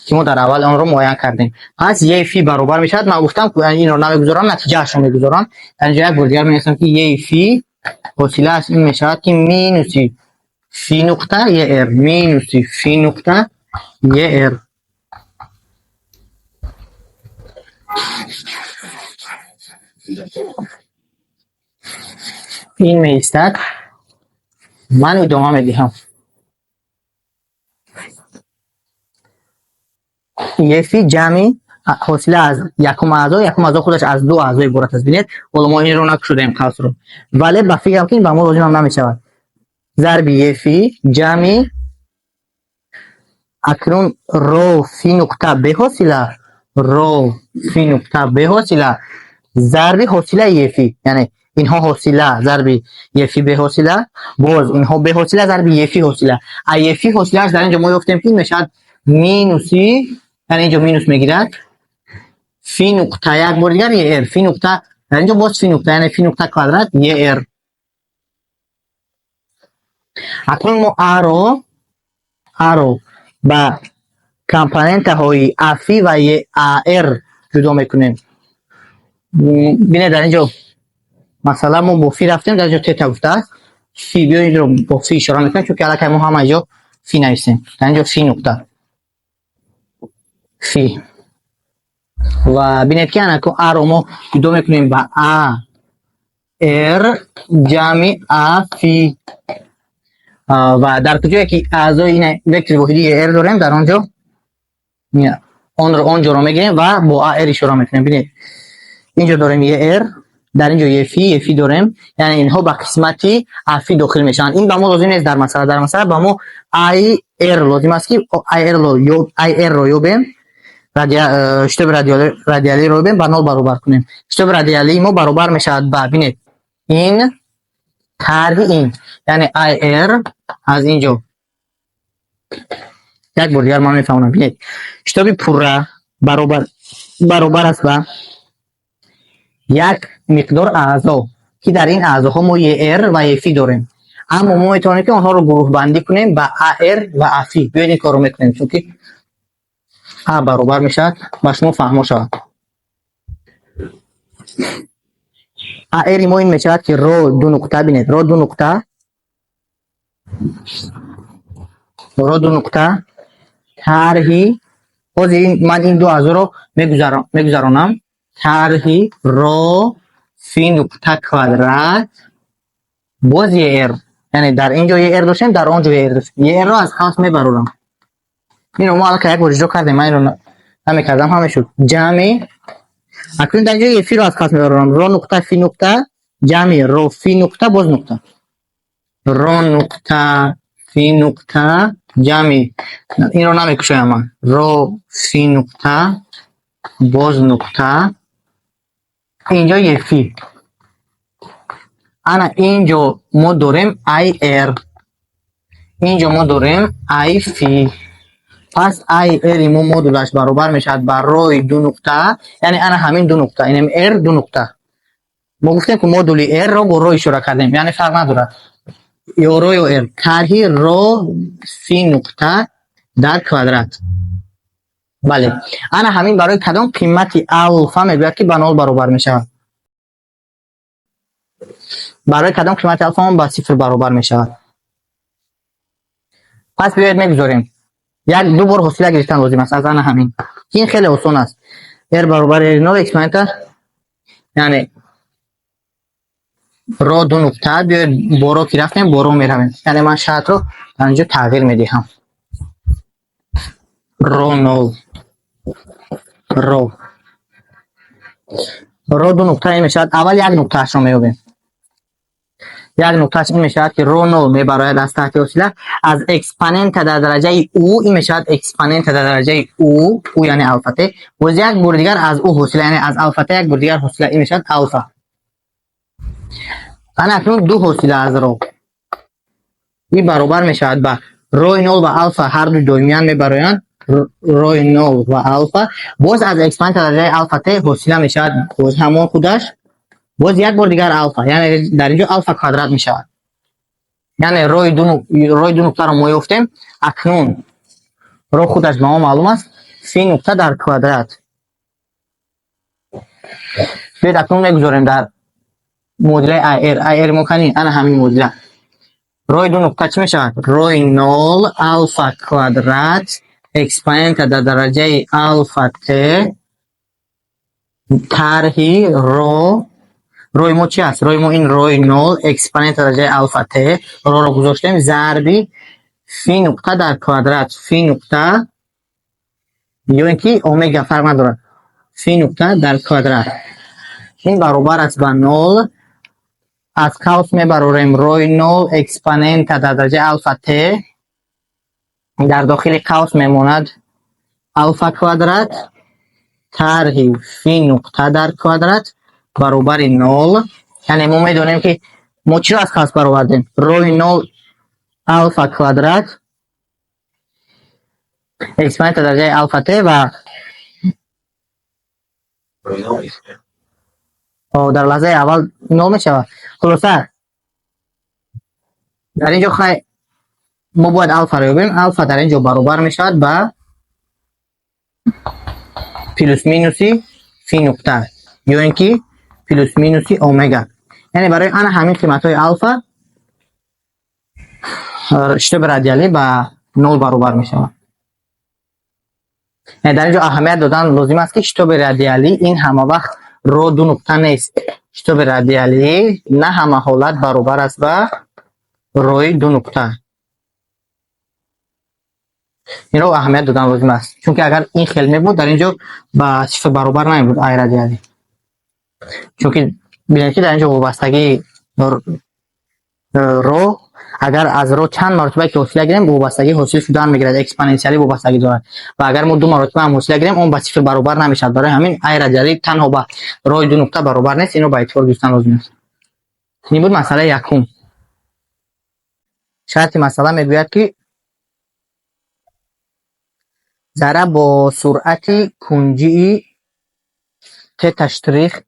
ки мо дар аввал онро муайян кардем. Пас е фи баробар мешавад, ман гуфтам, инро намегузорам, натиҷаашро мегузорам. Дар инҷо як бори дигар менависам, ки е фи ҳосилааш ин мешавад, ки минуси фи нуқта е р, минуси фи нуқта е р. Ин меистад, ман идома медиҳам. Е фи ҷамъи ҳосила аз якум аъзо. Якум аъзо худаш аз ду аъзо иборат аст. Бинед, ҳоло мо инро накушодаем, қавсро, вале ба фикрам, ки ин ба мо лозимам намешавад. Зарби е фи ҷамъи, акнун ро фи нуқта беҳосила, ро фи нуқта беҳосила зарби ҳосилаи е фи, яъне инҳо ҳосила зарби е фи беҳосила, боз инҳо беҳосила зарби е фи ҳосила. А е фи ҳосилааш дар инҷо мо ёфтем, ки ин мешавад минуси, яъне инҷо минус мегирад, фи нуқта, як бори дигар е р, фи нуқта, дар инҷо боз фи нуқта, яъне фи нуқта квадрат е р. Акнун мо аро ба компонентаҳои афи ва ар ҷудо мекунем. Бинед, дар инҷо масалан мо бо фи рафтем, дар инҷо тета гуфтааст фи. Биё, инро бо фи ишора мекунем, чунки аллакай мо ҳама ҷо фи нависем. Дар инҷо фи нуқта, фи. Ва бинед, ки анаку аро мо ҷудо мекунем ба а р ҷамъи а фи. Ва дар куҷое ки аъзои ин вектори воҳидии р дорем, дар он ҷо онро он ҷоро мегирем ва бо а р ишора мекунем. Бинед, инҷо дорем е р, дар инҷо е фи, е фи дорем, яъне инҳо ба қисмати афи дохил мешаванд. Ин ба мо лозим нест дар масъала. Дар масъала ба мо ай р лозим аст, ки ай р-ро ёбем, шитоби радиалиро ёбем, ба нол баробар кунем. Шитоби радиалии мо баробар мешавад ба, бинед, ин тарҳи ин, яъне ай р аз инҷо. Як бор дигар ман мефаҳмонам. Бинед, шитоби пурра баробар аст ба як миқдор аъзо, ки дар ин аъзоҳо мо ер ва ефи дорем, аммо мо метавонем, ки онҳоро гурӯҳбандӣ кунем ба ар ва афи. Биёед, ин корро мекунем, чунки а баробар мешавад, ба шумо фаҳмо шавад. АР мо ин мешавад, ки ро ду нуқта, бинед, ро ду нуқта, ро ду нуқта тарҳи, ҳозир ман ин ду аъзоро мегузаронам, тарҳи ро фи нуқта квадрат, боз ЕР. Яъне дар ин ҷо ЕР доштем, дар он ҷо ЕР доштем. ЕР-ро аз қавс мебарорам. Инро мо аллакай як бор иҷро кардем, ман инро намекардам, ҳама шуд. Ҷамъи, акнун дар ин ҷо фиро аз қавс мебарорам. Ро нуқта фи нуқта ҷамъи ро фи нуқта, боз нуқта. Ро нуқта фи нуқта ҷамъи, инро намекушоям ман. Ро фи нуқта, боз нуқта. Инҷо е фи. Ана инҷо мо дорем АР. Инҷо мо дорем ай фи. Пас АР мо модулаш баробар мешавад ба рои ду нуқта, яъне ана ҳамин ду нуқта, инем Р ду нуқта. Мо гуфтем, ки модули R-ро бо ро ишора кардем, яъне фарқ надорад. Ё ро ё R. Тарҳи ро фи нуқта дар квадрат. Бале. Ана ҳамин барои кадом қимати алфа мегӯяд, ки ба нол баробар мешавад? Барои кадом қимати алфа он ба сифр баробар мешавад? Пас биёед, мегузорем. Як ду бор ҳосила гирифтан лозим аст аз ана ҳамин. Ин хеле осон аст. R баробар R нол экспонента, яъне ро ду нуқта. Биёед, бо ро ки рафтем, бо ро меравем. Яъне ман шартро дар инҷо тағйир медиҳам. Ро нол, ро ду нуқта ин мешавад, аввал як нуқтаашро меёбем. Як нуқтааш ин мешавад, ки ро нол мебарояд аз таҳти ҳосила аз экспонента дар дараҷаи у, ин мешавад экспонента дар дараҷаи у, у яъне алфа т, боз як бори дигар аз у ҳосила, яъне аз алфа т як бори дигар ҳосила, ин мешавад алфа. Ана акнун ду ҳосила аз ро. Ин баробар мешавад ба рои нол ва алфа, ҳар ду доимиян мебароянд, рои нол ва алфа, боз аз экспонента дараҷаи алфа т ҳосила мешавад, боз ҳамон худаш, боз як бор дигар алфа, яъне дар инҷо алфа квадрат мешавад. Яъне рои ду нуқтаро мо ёфтем. Акнун ро худаш ба мо маълум аст, фи нуқта дар квадрат. Биёед, акнун мегузорем дар муодилаи АР. АР мо кани? Ана ҳамин муодила. Рои ду нуқта чӣ мешавад? Рои нол алфа квадрат экспонента дар дараҷаи алфа т тарҳи ро. Рои мо чи аст? Рои мо ин рои нол экспонента дараҷаи алфа т, роро гузоштем, зарби фи нуқта дар квадрат, фи нуқта ё ин ки омега, фарқ надорад, фи нуқта дар квадрат. Ин баробар аст ба нол, аз қавс мебарорем рои нол экспонента дар дараҷаи алфа т, дар дохили қавс мемонад алфа квадрат тарҳи фи нуқта дар квадрат баробари нол. Яъне мо медонем, ки мо чиро аз қавс баровардем? Рои нол алфа квадрат экспонента дараҷаи алфа т ва Рои нол экспонент. Дар лаҳзаи аввал нол мешавад. Хулоса, дар ин ҷо хай мо бояд алфаро ёбем. Алфа дар ин ҷо баробар мешавад ба плюс минуси фи нуқта ё ин ки плюс минуси омега. Яъне барои ана ҳамин қиматҳои алфа шитоби радиалӣ ба нол баробар мешавад. Яъне дар ин ҷо аҳамият додан лозим аст, ки шитоби радиалӣ ин ҳама вақт ро ду нуқта нест. Шитоби радиалӣ на ҳама ҳолат баробар аст ба рои ду нуқта. Инро аҳамият додан лозим аст, чунки агар ин хел мебуд, дар ин ҷо ба сифр баробар намебуд ай радиалӣ, чунки бинед, ки дар ин ҷо вобастагии ро, агар аз ро чанд маротиба ки ҳосила гирем, вобастагӣ ҳосил шудан мегирад, экспоненсиалӣ вобастагӣ дорад ва агар мо ду маротиба ҳам ҳосила гирем, он ба сифр баробар намешавад. Барои ҳамин ай радиалӣ танҳо ба рои ду нуқта баробар нест. Инро ба эътибор гирифтан лозим аст. Ин буд масъалаи якум. Шарти масъала мегӯяд, ки зарра бо суръати кунҷии тета штрих,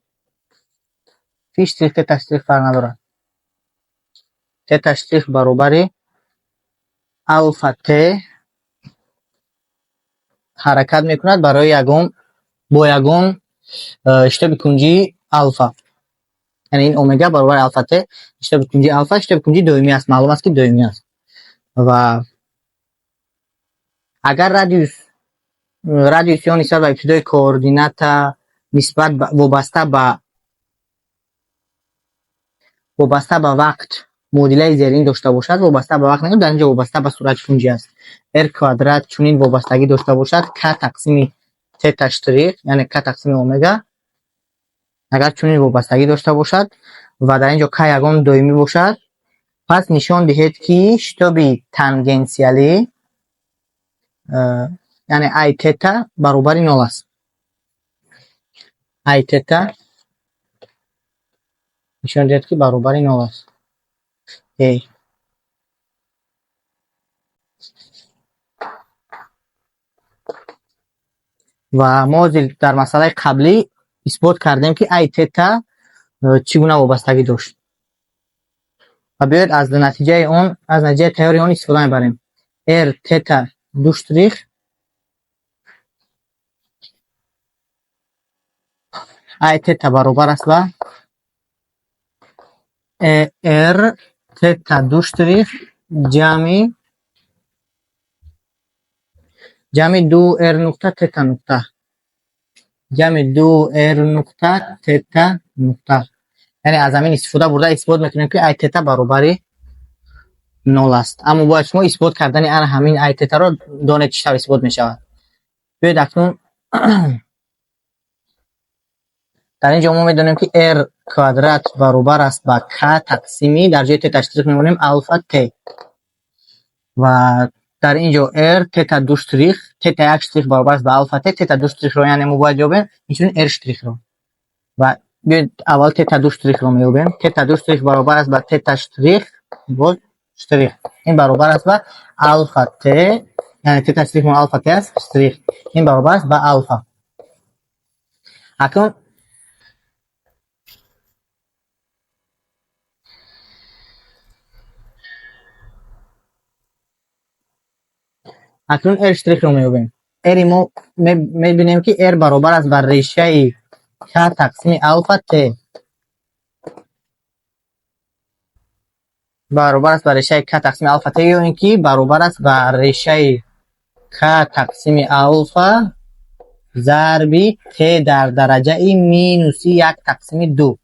фи штрих, тета штрих фарқ надорад, тета штрих баробари алфа т ҳаракат мекунад барои ягон бо ягон шитоби кунҷии алфа. Яъне ин омега баробари алфа т, шитоби кунҷи алфа, шитоби кунҷи доимӣ аст, маълум аст, ки доимӣ аст. Ва агар радиуси он нисбат ба ибтидои координата нисбат вобаста ба вақт муодилаи зерин дошта бошад, вобаста ба вақт не, дар ин ҷо вобаста ба суръати кунҷӣ аст. R квадрат чунин вобастагӣ дошта бошад, к тақсими тета штрих, яъне к тақсими омега, агар чунин вобастагӣ дошта бошад ва дар ин ҷо к ягон доимӣ бошад, пас нишон диҳед, ки шитоби тангенсиалӣ, яъне ай тета, баробари нол аст. Ай тета нишон диҳед, ки баробари нол аст. Эй. Ва мо ҳозир дар масъалаи қаблӣ исбот кардем, ки ай тета чӣ гуна вобастагӣ дошт. Ва биёед, аз натиҷаи он, аз натиҷаи тайёри он истифода мебарем. R тета ду штрих ай тета баробар аст ба r тета ду штрих ҷамъи ду r нуқта тета нуқта, ҷамъи ду r нуқта тета нуқта. Яъне аз ҳамин истифода бурда исбот мекунем, ки ай тета баробари нол аст. Аммо бояд шумо исбот кардани ана ҳамин ай тетаро донед, чӣ тавр исбот мешавад. Биёед, акнун дар ин ҷо мо медонем, ки r квадрат баробар аст ба к тақсими, дар ҷои тета штрих мемонем, алфа т. Ва дар ин ҷо r тета ду штрих, тета як штрих баробар аст ба алфа т, тета ду штрихро яъне мо бояд ёбем, инчунин r штрихро. Ва биёед, аввал тета ду штрихро меёбем. Тета ду штрих баробар аст ба тета штрих боз штрих. Ин баробар аст ба алфа т, яъне тета штрих мо алфа т аст, штрих. Ин баробар аст ба алфа. Акнун r штрихро меёбем. R мо мебинем, ки r баробар аст ба решаи к тақсими алфа т. Баробар аст ба решаи к тақсими алфа т ё ин ки баробар аст ба решаи к тақсими алфа зарби т дар дараҷаи минуси як тақсими ду.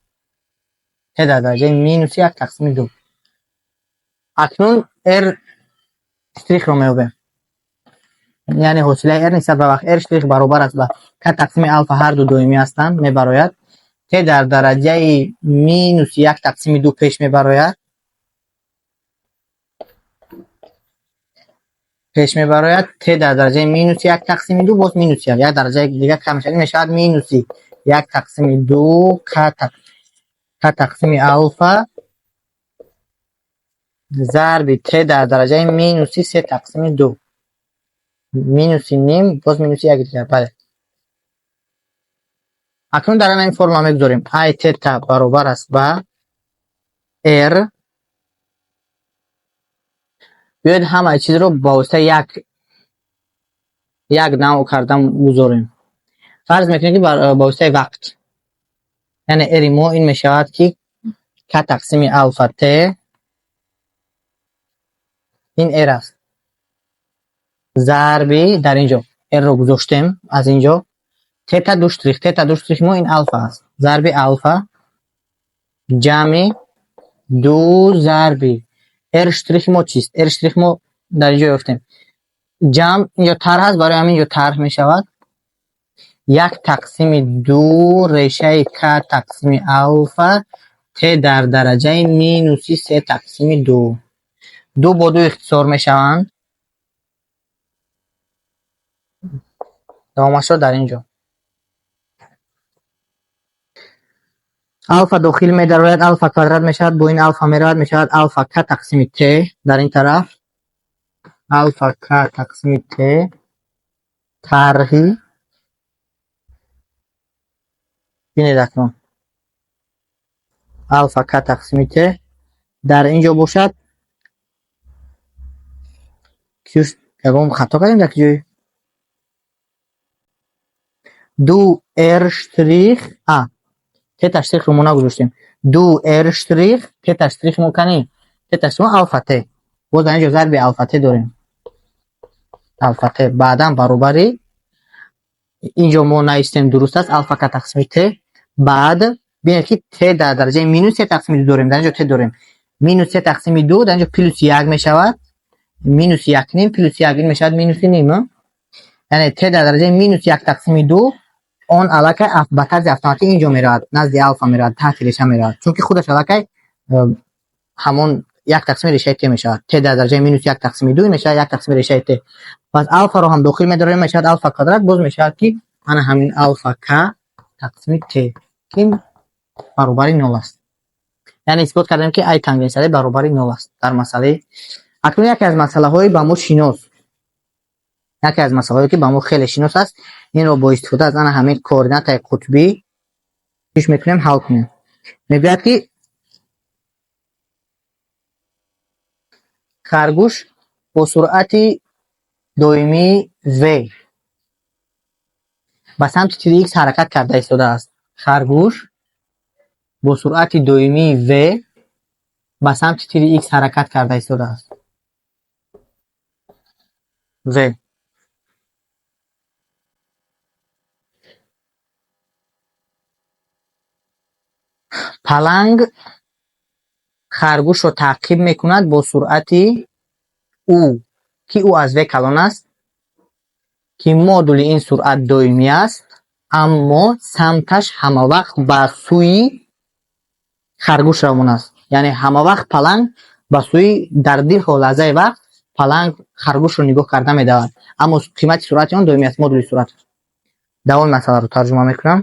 Т дар дараҷаи минуси як тақсими ду. Акнун r штрихро меёбем. Яъне ҳосилаи r нисбат ба вақт. R штрих баробар аст ба к тақсими алфа, ҳар ду доимӣ ҳастанд, мебарояд. Т дар дараҷаи минуси як тақсими ду пеш мебарояд. Пеш мебарояд т дар дараҷаи минуси як тақсими ду, боз минуси як, як дараҷаи дигар кам мешавад. Ин мешавад минуси як тақсими ду к тақсими алфа зарби т дар дараҷаи минуси се тақсими ду. Минуси ним, боз минуси як дигар, бале. Акнун дар ин формула мегузорем. Ай тета баробар аст ба r. Биёед, ҳамаи чизро ба воситаи як навъ кардан гузорем. Фарз мекунем, ки ба воситаи вақт. Яъне r мо ин мешавад, ки к тақсими алфа т, ин r аст. Зарби, дар ин ҷо r-ро гузоштем, аз ин ҷо тета ду штрих, тета ду штрих мо ин алфа аст. Зарби алфа ҷамъи ду зарби r штрих мо чист? R штрих мо дар ин ҷо ёфтем. Ҷамъ, инҷо тарҳ аст, барои ҳамин инҷо тарҳ мешавад. Як тақсими ду решаи к тақсими алфа т дар дараҷаи минуси се тақсими ду. Ду бо ду ихтисор мешаванд. Давомашро дар ин ҷо. Алфа дохил медарояд, алфа квадрат мешавад, бо ин алфа меравад, мешавад алфа к тақсими т дар ин тараф. Алфа к тақсими т тарҳи, бинед, акнун алфа к тақсими т дар ин ҷо бошад. Ксюш, ягон хато кардем дар ҷой? Ду r штрих а. Тета штрихро мо нагузоштем. Ду р штрих, тета штрих мо канӣ? Тета штрих мо алфа т. Боз дар инҷо зарби алфа т дорем. Алфа т баъдан баробари инҷо мо навистем, дуруст аст, алфа к тақсими т. Баъд бинед, ки т дар дараҷаи минус се тақсими ду дорем, дар инҷо т дорем. Минус се тақсими ду дар инҷо плюси як мешавад. Минуси як ним плюси як ин мешавад минуси ним. Яъне т дар дараҷаи минус як тақсими ду, он аллакай ба тарзи автоматӣ инҷо меравад, назди алфа меравад, таҳти реша меравад. Чунки худаш аллакай ҳамон як тақсими решаи т мешавад. Т дар дараҷаи минус як тақсими ду мешавад як тақсими решаи т. Пас алфаро ҳам дохил медорем, мешавад алфа квадрат, боз мешавад, ки ана ҳамин алфа к тақсими т, ки баробари нол аст. Яъне исбот кардем, ки ай тангенсиалӣ баробари нол аст дар масъалаи. Акнун яке аз масъалаҳои ба мо шинос, яке аз масъалаҳое, ки ба мо хеле шинос аст, инро бо истифода аз ана ҳамин координатаи қутбӣ кӯшиш мекунем ҳал кунем. Мегӯяд, ки харгӯш бо суръати доимии v ба самти тири x ҳаракат карда истодааст. Харгӯш бо суръати доимии v ба самти тири x ҳаракат карда истодааст. V паланг харгӯшро таъқиб мекунад бо суръати у, ки у аз v калон аст, ки модули ин суръат доимӣ аст, аммо самташ ҳамавақт ба сӯи харгӯш равон аст. Яъне ҳамавақт паланг ба сӯи, дар дилхоҳ лаҳзаи вақт паланг харгӯшро нигоҳ карда медавад, аммо қимати суръати он доимӣ аст, модули суръат. Давоми масъаларо тарҷума мекунам.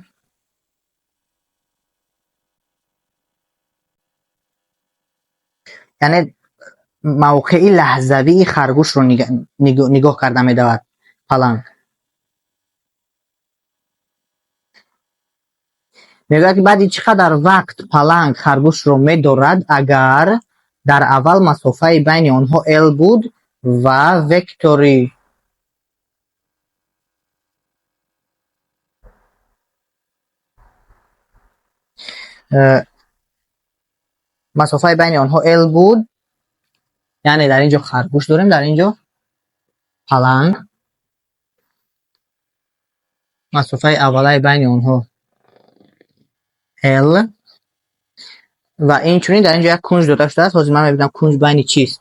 Яъне мавқеи лаҳзавии харгӯшро нигоҳ карда медавад паланг. Мегӯяд, ки баъди чӣ қадар вақт паланг харгӯшро медорад, агар дар аввал масофаи байни онҳо l буд ва вектори масофаи байни онҳо l буд. Яъне дар ин ҷо харгӯш дорем, дар ин ҷо паланг. Масофаи аввалаи байни онҳо l ва инчунин дар ин ҷо як кунҷ дода шудааст. Ҳозир ман мебинам, кунҷ байни чист.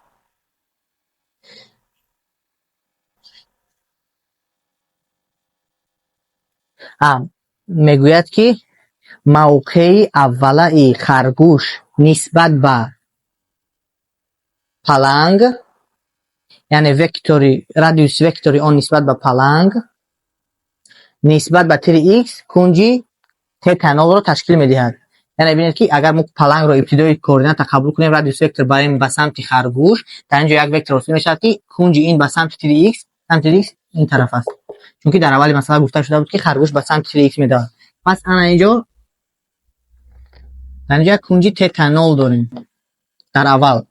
Мегӯяд, ки мавқеи аввалаи харгӯш нисбат ба паланг, яъне вектори радиуси вектори он нисбат ба паланг нисбат ба тири x кунҷи тета нолро ташкил медиҳад. Яъне бинед, ки агар мо палангро ибтидои координата қабул кунем, радиус вектор барем ба самти харгӯш, дар ин ҷо як вектор ҳосил мешавад, ки кунҷи ин ба самти тири x, самти тири x ин тараф аст. Чунки дар аввали масъала гуфта шуда буд, ки харгӯш ба самти тири x медавад. Пас ана инҷо дар инҷо як кунҷи тета нол дорем дар аввал.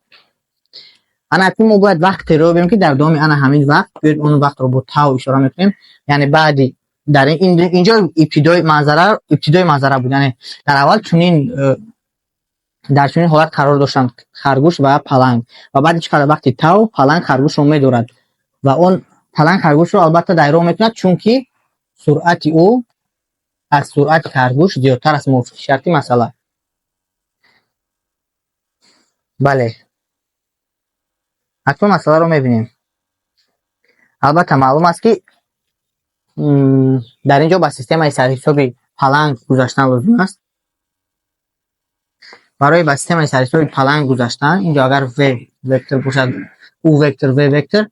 Ана акнун мо бояд вақтеро ёбем, ки дар давоми ана ҳамин вақт, биёед он вақтро бо тау ишора мекунем, яъне баъди дар инҷо ибтидои манзара, ибтидои манзара буд. Яъне дар аввал чунин дар чунин ҳолат қарор доштанд харгӯш ва паланг ва баъди чӣ қадар вақти тау паланг харгӯшро медорад ва он паланг харгӯшро албатта дайро мекунад, чунки суръати ӯ аз суръати харгӯш зиёдтар аст, мувофиқи шарти масъала. Бале, акнун масъаларо мебинем. Албатта маълум аст, ки дар ин ҷо ба системаи сарҳисоби паланг гузаштан лозим аст. Барои ба системаи сарҳисоби паланг гузаштан, инҷо агар v вектор бошад, u вектор, v вектор,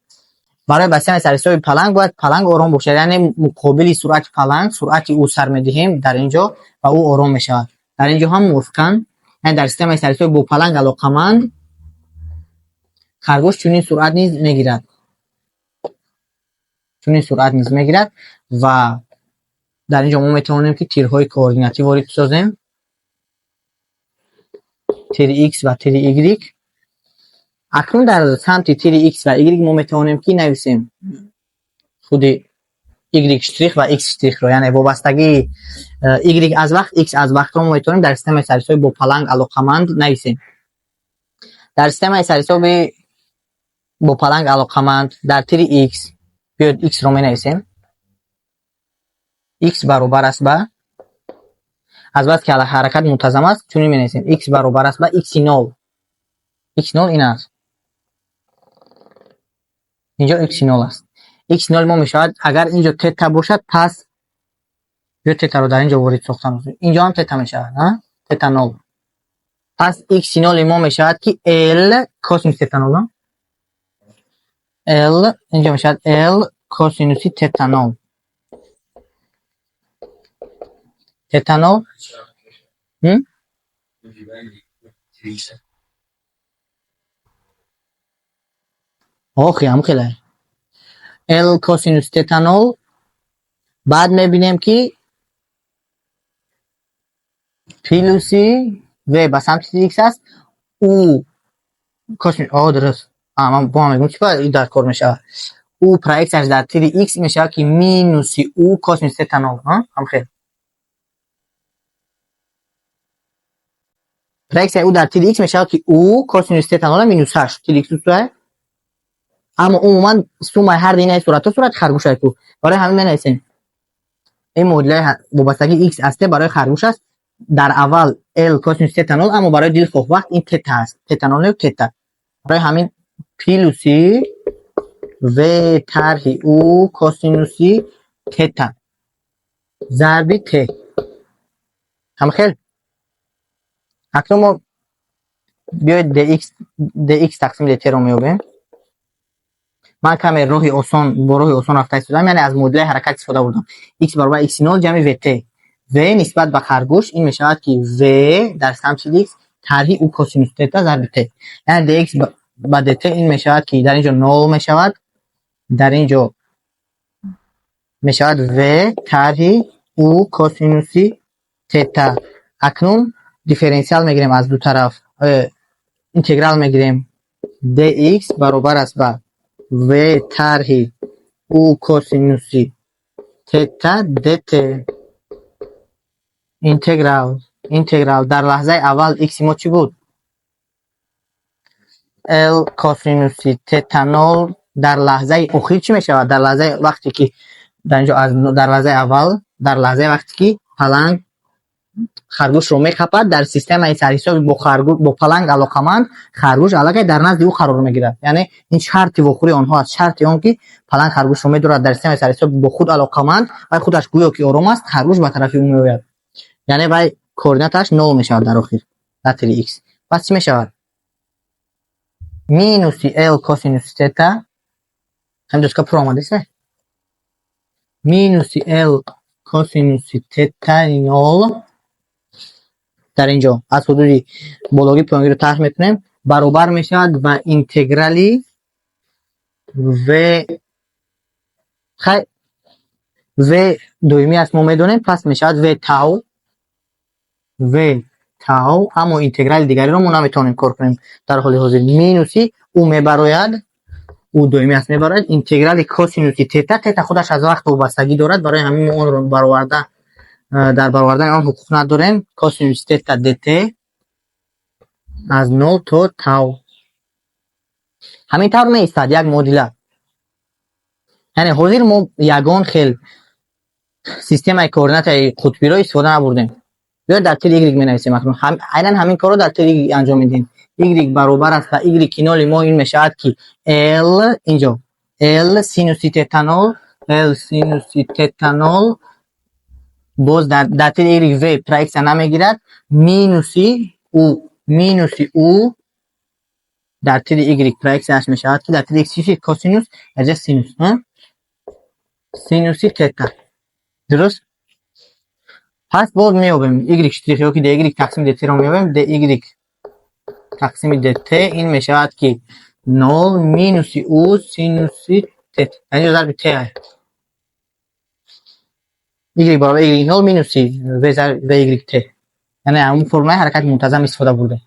барои ба системаи сарҳисоби паланг бояд паланг ором бошад. Яъне муқобили суръати паланг суръати ӯ сар медиҳем дар ин ҷо ва ӯ ором мешавад. Дар ин ҷо ҳам мувофиқан, яъне дар системаи сарҳисоби бо паланг алоқаманд харгӯш чунин суръат низ мегирад, чунин суръат низ мегирад ва дар ин ҷо мо метавонем, ки тирҳои координатӣ ворид созем, тири x ва тири y. Акнун дар самти тири x ва y мо метавонем, ки нависем худи Y штрих ва X штрихро, яъне вобастагии Y аз вақт, X аз вақтро мо метавонем дар системаи сарҳисоби бо паланг алоқаманд нависем. Дар системаи сарҳисоби бо паланг алоқаманд дар тири X, биёед, X-ро менависем. X баробар аст ба, азбаски ҳаракат мунтазам аст, чунин менависем: X баробар аст ба x нол. X нол ин аст, инҷо x нол аст. X нол мо мешавад, агар инҷо тета бошад, пас ё тетаро дар инҷо ворид сохтан, инҷо ҳам тета мешавад, тета нол. Пас x ноли мо мешавад, ки L косинус тета нол, L инҷо мешавад L косинуси тета нол, тета нол. Охи, ҳам хеле L косинус тета нол. Баъд мебинем, ки плюси V ба самти x аст, у косинус. О, дуруст, ман бо мегӯм, чӣ дар кор мешавад. У проексияш дар тири x мешавад, ки минуси у косинус тета нол. Ҳам хел проексияи у дар тири x мешавад, ки у косинус тета нол минус ҳашт тири x усуа. Аммо умуман суммаи ҳар динаи суратҳо сурати харгӯшае ку. Барои ҳамин менависем: ин муодилаи вобастагии x аз t барои харгӯш аст. Дар аввал L косинус тета нол, аммо барои дилхоҳ вақт ин тета аст, тета нол не, тета. Барои ҳамин плюси V тарҳи у косинуси тета зарби t. Ҳам хел акнун мо биёед dx тақсими dt ро меёбем. Ман каме роҳи осон, бо роҳи осон рафта истодам, яъне аз муодилаи ҳаракат истифода бурдам: x баробар x нол ҷамъи vt. V нисбат ба харгӯш ин мешавад, ки v дар самти x тарҳи у косинус тета зарби t. Яъне dx ба dt ин мешавад, ки дар ин ҷо нол мешавад, дар ин ҷо мешавад v тарҳи у косинуси тета. Акнун дифференсиал мегирем аз ду тараф, интеграл мегирем. Dx баробар аст ба v тарҳи у косинуси тета dt. Интеграл, интеграл. Дар лаҳзаи аввал x мо чӣ буд? L косинуси тета нол. Дар лаҳзаи охир чӣ мешавад? Дар лаҳзаи вақте ки дар инҷо аз дар лаҳзаи аввал, дар лаҳзаи вақте ки паланг харгӯшро мехапад, дар системаи сарҳисоби бо паланг алоқаманд харгӯш аллакай дар назди ӯ қарор мегирад. Яъне ин шарти вохӯрии онҳо аст, шарти он ки паланг харгӯшро медорад дар системаи сарҳисоби бо худ алоқаманд. Вай худаш гӯё ки ором аст, харгӯш ба тарафи ӯ меояд, яъне вай координаташ нол мешавад дар охир дар тири x. Пас чӣ мешавад? Минуси L косинуси тета. Ҳамин доска пур омадеса. Минуси L косинуси тетаи нол дар ин ҷо аз ҳудуди бологӣ поёнгиро тарҳ мекунем, баробар мешавад ба интеграли v. Хай, v доимӣ аст, мо медонем, пас мешавад v тау, v тау. Аммо интеграли дигареро мо наметавонем кор кунем дар ҳоли ҳозир. Минуси у мебарояд, у доимӣ аст, мебарояд. Интеграли косинуси тета, тета худаш аз вақт вобастагӣ дорад, барои ҳамин мо онро бароварда, дар баровардани он ҳуқуқ надорем. Косинус тета dt аз нол то тау. Ҳамин тавр меистад як муодила. Яъне ҳозир мо ягон хел системаи координатаи қутбиро истифода набурдем. Биё, дар тири y менависем. Акнун айнан ҳамин корро дар тири y анҷом медиҳем. Y баробар аст ба y ноли мо ин мешавад, ки l, инҷо l синуси тета нол, l синуси тета нол. Боз дар тири y v проексия намегирад. Минуси у, минуси у дар тири y проексияш мешавад, ки дар тири x чӣ? Косинус, дарҷа синус, синуси тета. Дуруст. Пас боз меёбем y штрих ё ки dy тақсими dt ро меёбем. Dy тақсими dt ин мешавад, ки нол минуси у синуси тета, инҷо зарби t, y баробар y нол минуси v зарби v t. Яъне ҳамун формулаи ҳаракати мунтазам истифода бурдем.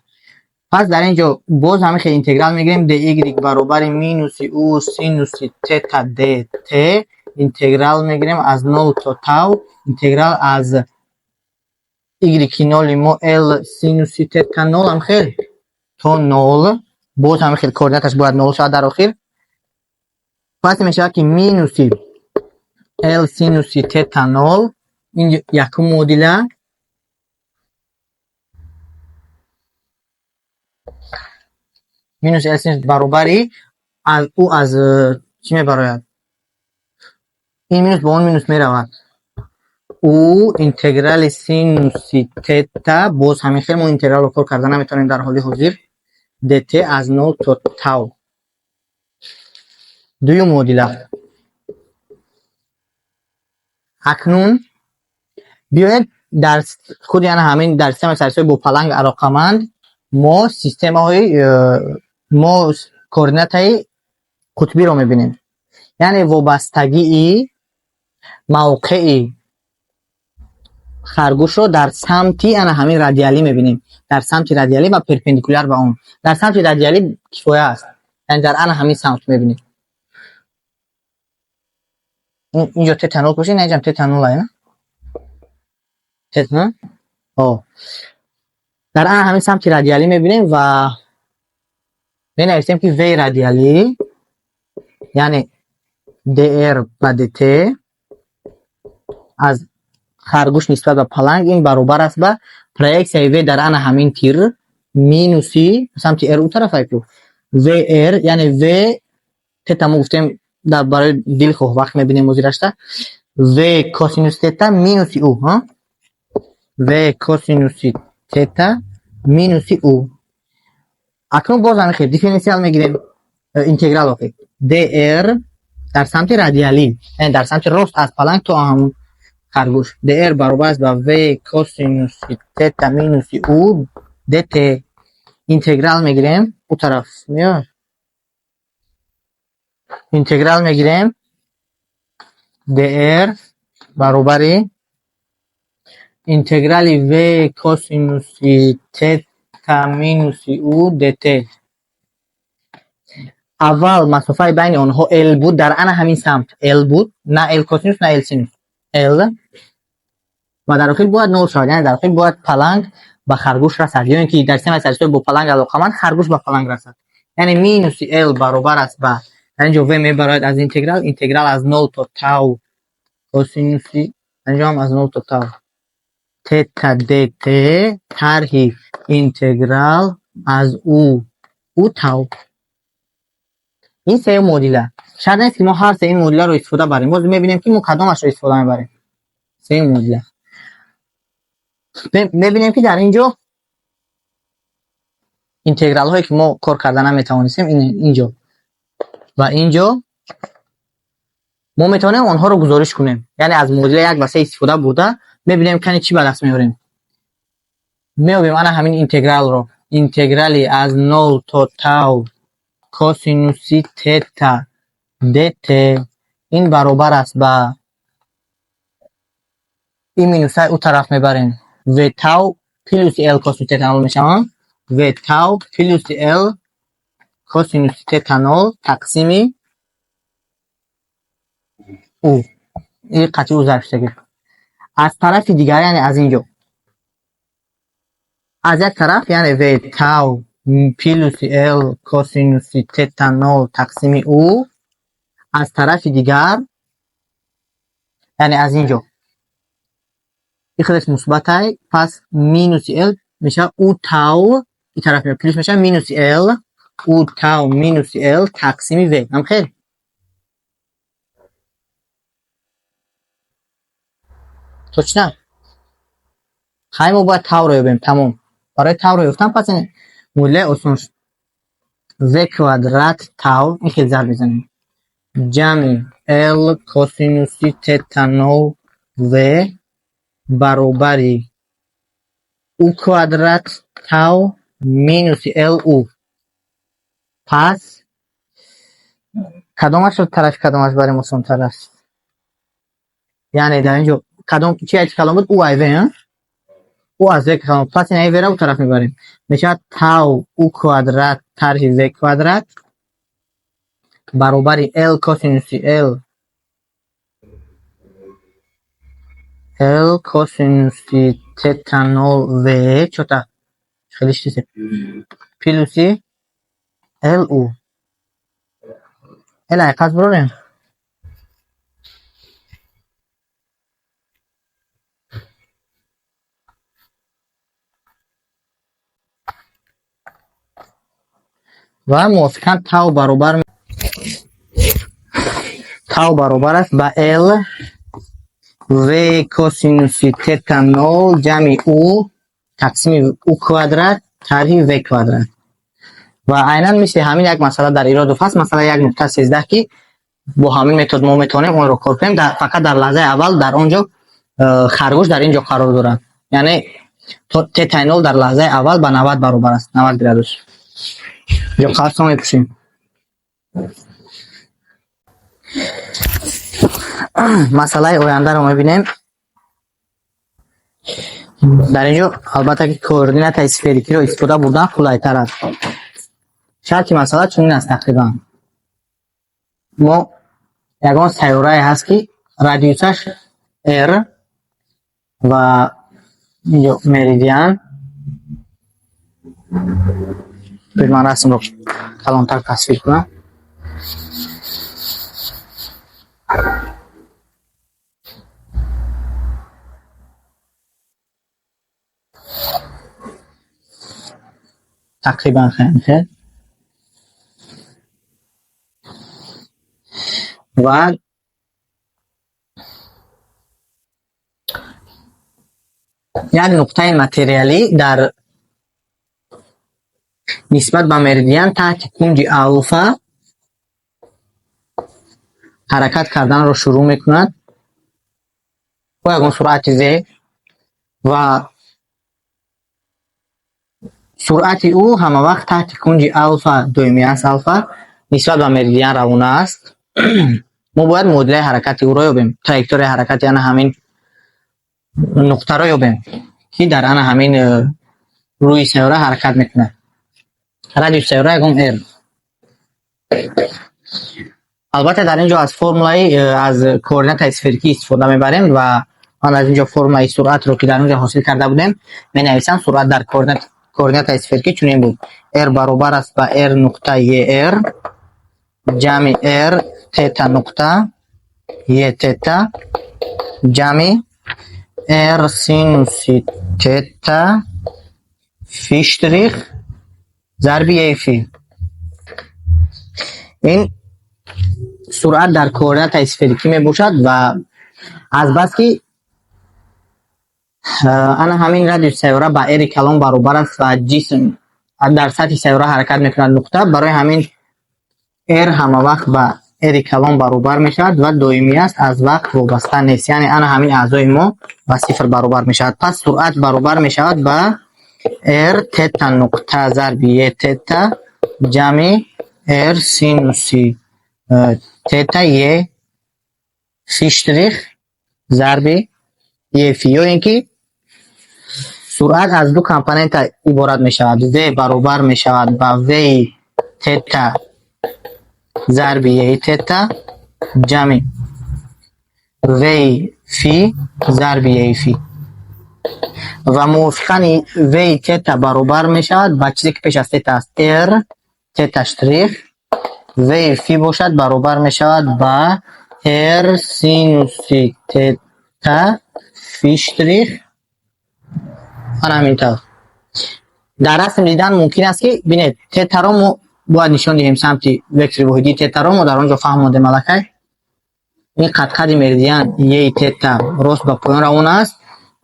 Пас дар ин ҷо боз ҳамин хел интеграл мегирем. Dy баробари минуси у синуси тета dt. Интеграл мегирем аз 0 то тау, интеграл аз y ноли мо L синуси тета 0 ҳам хел то 0, боз ҳам хел координаташ бояд 0 шавад дар охир. Пас мешавад, ки минуси L синуси тета 0. Ин якум муодила. Минус L синус баробари аз ӯ аз чӣ мебарояд? Ин минус ба он минус меравад. Ӯ интеграли синуси тета, боз ҳамин хел мо интегралро кор карда наметавонем дар ҳоли ҳозир, dt аз 0 то тау. Дуюм муодила. Акнун биёед, дар худи ана ҳамин дар системаи сарҳисобӣ бо паланг алоқаманд мо системаҳои мо координатаи қутбиро мебинем, яъне вобастагии мавқеи харгӯшро дар самти ана ҳамин радиалӣ мебинем, дар самти радиалӣ ва перпендикуляр ба он. Дар самти радиалӣ кифоя аст, яъне дар ана ҳамин самт мебинем. Инҷо тета нол бошед, на, инҷам тета нол ая. Тета о дар ана ҳамин самти радиалӣ мебинем ва менависем, ки v радиалӣ, яъне dr ба dt аз харгӯш нисбат ба паланг, ин баробар аст ба проексияи v дар ана ҳамин тир минуси самти r, ӯ тарафай ку vr, яъне v тета мо гуфтем дар барои дилхоҳ вақт мебинем озирашта v косинус тета минуси ӯ, v косинуси тета минуси ӯ. Акнун боз ҳамин хел дифференсиал мегирем, интеграл охир dr дар самти радиалӣ, яъне дар самти рост аз паланг то ҳамун харгӯш, dr баробар аст ба v косинуси тета минуси ӯ dt. Интеграл мегирем, ӯ тараф меояд, интеграл мегирем, dr баробари интеграли v косинуси тета минуси ӯ dt. Аввал масофаи байни онҳо l буд, дар ана ҳамин самт l буд, на l косинус, на l синус, l, ва дар охир бояд нол шавад, яъне дар охир бояд паланг ба харгӯш расад, ё ин ки дар системаи сарҳисобӣ бо паланг алоқаманд харгӯш ба паланг расад. Яъне минуси l баробар аст ба, дар инҷо v мебарояд аз интеграл, интеграл аз 0 то тау косинуси, инҷо ҳам аз 0 то тау тета dt, тарҳи интеграл аз ӯ тау. Ин сеюм муодила. Шарт нест, ки мо ҳар се ин муодиларо истифода барем. Боз мебинем, ки мо кадомашро истифода мебарем. Сеюм муодила мебинем, ки дар ин ҷо интегралҳое, ки мо кор карда наметавонистем, инҷо ва инҷо мо метавонем онҳоро гузориш кунем, яъне аз муодила як ва се истифода бурда мебинем, кани чӣ ба даст меорем. Меёбем ана ҳамин интегралро: интеграли аз нол то тау косинуси тета dt, ин баробар аст ба ин минусаи ӯ тараф мебарем, v тау плюси l косинуси тета нол мешавад, v тау плюси l косинуси тета нол тақсими ӯ, ин қатъи ӯ зарб шудагӣ. Аз тарафи дигар, яъне аз инҷо, аз як тараф, яъне v тау плюси l косинуси тета нол тақсими ӯ, аз тарафи дигар, яъне аз инҷо, ин худаш мусбатай, пас минуси l мешавад ӯ тау, ин тараф плюс мешавад, минуси l ӯ тау минуси l тақсими v. Ҳам хел точно. Хай, мо бояд тавро ёбем, тамом. Барои тавро ёфтан пас муодилаи осон шуд: v квадрат тау, ин хел зарб мезанем, ҷамъи l косинуси тета нол v баробари ӯ квадрат тау минуси l ӯ. Пас кадомашро тарафи кадомаш барем осонтар аст? Яъне дар инҷо кадом чи айти калон буд? Ӯ ай в, ӯ аз в калон. Пас ин ай в-ра ӯ тараф мебарем, мешавад тау ӯ квадрат тарҳи в квадрат баробари l косинуси l. L косинуси тета нол V чота хеле штисе плюси L U. L айқаз бирорем. Ва мувофиқан тау баробар аст ба L V косинуси тета нол ҷамъи U тақсими U квадрат тарҳи V квадрат. Ва айнан мисли ҳамин як масъала дар Иродов ҳаст, масъала 1.13, ки бо ҳамин метод мо метавонем онро кор кунем. Фақат дар лаҳзаи аввал дар он ҷо харгӯш дар ин ҷо қарор дорад. Яъне тетаи нол дар лаҳзаи аввал ба 90 баробар аст, 90 градус. Ё қавсро мепӯшем. Масъалаи ояндаро мебинем. Дар ин ҷо албатта ки координатаи сферикиро истифода бурдан қулайтар аст. Шарти масъала чунин аст тақрибан. Мо ягон сайёрае ҳаст, ки радиусаш R ва инҷо меридиан. Ман расмро калонтар тасвир кунам. Тақрибан хел. Ва як нуқтаи материалӣ дар нисбат ба меридиан таҳти кунҷи алфа ҳаракат карданро шурӯъ мекунад бо ягон суръати v ва суръати ӯ ҳамавақт таҳти кунҷи алфа доимӣ аст, алфа нисбат ба меридиан равона аст. Мо бояд муодилаи ҳаракати ӯро ёбем, траекторияи ҳаракати ана ҳамин нуқтаро ёбем, ки дар ана ҳамин рӯи сайёра ҳаракат мекунад. Радиус сайёра ягон r. Албатта дар ин ҷо аз формулаи аз координатаи сферикӣ истифода мебарем ва ман аз ин ҷо формулаи суръатро, ки дар он ҷо ҳосил карда будем, менависам. Суръат дар координатаи сферикӣ чунин буд: r баробар аст ба r нуқта er ҷамъи r тета нуқта e тета ҷамъи r синуси тета фи штрих зарби e фи. Ин суръат дар координатаи сферикӣ мебошад ва азбаски ана ҳамин радиус сайёра ба r калон баробар аст ва ҷисм дар сатҳи сайёра ҳаракат мекунад нуқта, барои ҳамин r ҳамавақт ба r калон баробар мешавад ва доимӣ аст, аз вақт вобаста нест. Яъне ана ҳамин аъзои мо ба сифр баробар мешавад. Пас суръат баробар мешавад ба r тета нуқта зарби e тета ҷамъи r синуси тета e фи штрих зарби e фи. Ё ин ки суръат аз ду компонента иборат мешавад. V баробар мешавад ба v тета зарби e тета ҷамъи v фи зарби e фи. Ва мувофиқан v тета баробар мешавад ба чизе ки пеш аз тета аст, r тета штрих, v фи бошад баробар мешавад ба r синуси тета фи штрих. Ана ҳамин тавр. Дар расм дидан мумкин аст, ки бинед, тетаро мо бояд нишон диҳем самти вектори воҳидии тетаро мо дар он ҷо фаҳмондем аллакай. Ин қадқади меридиан е тета рост ба поён равона аст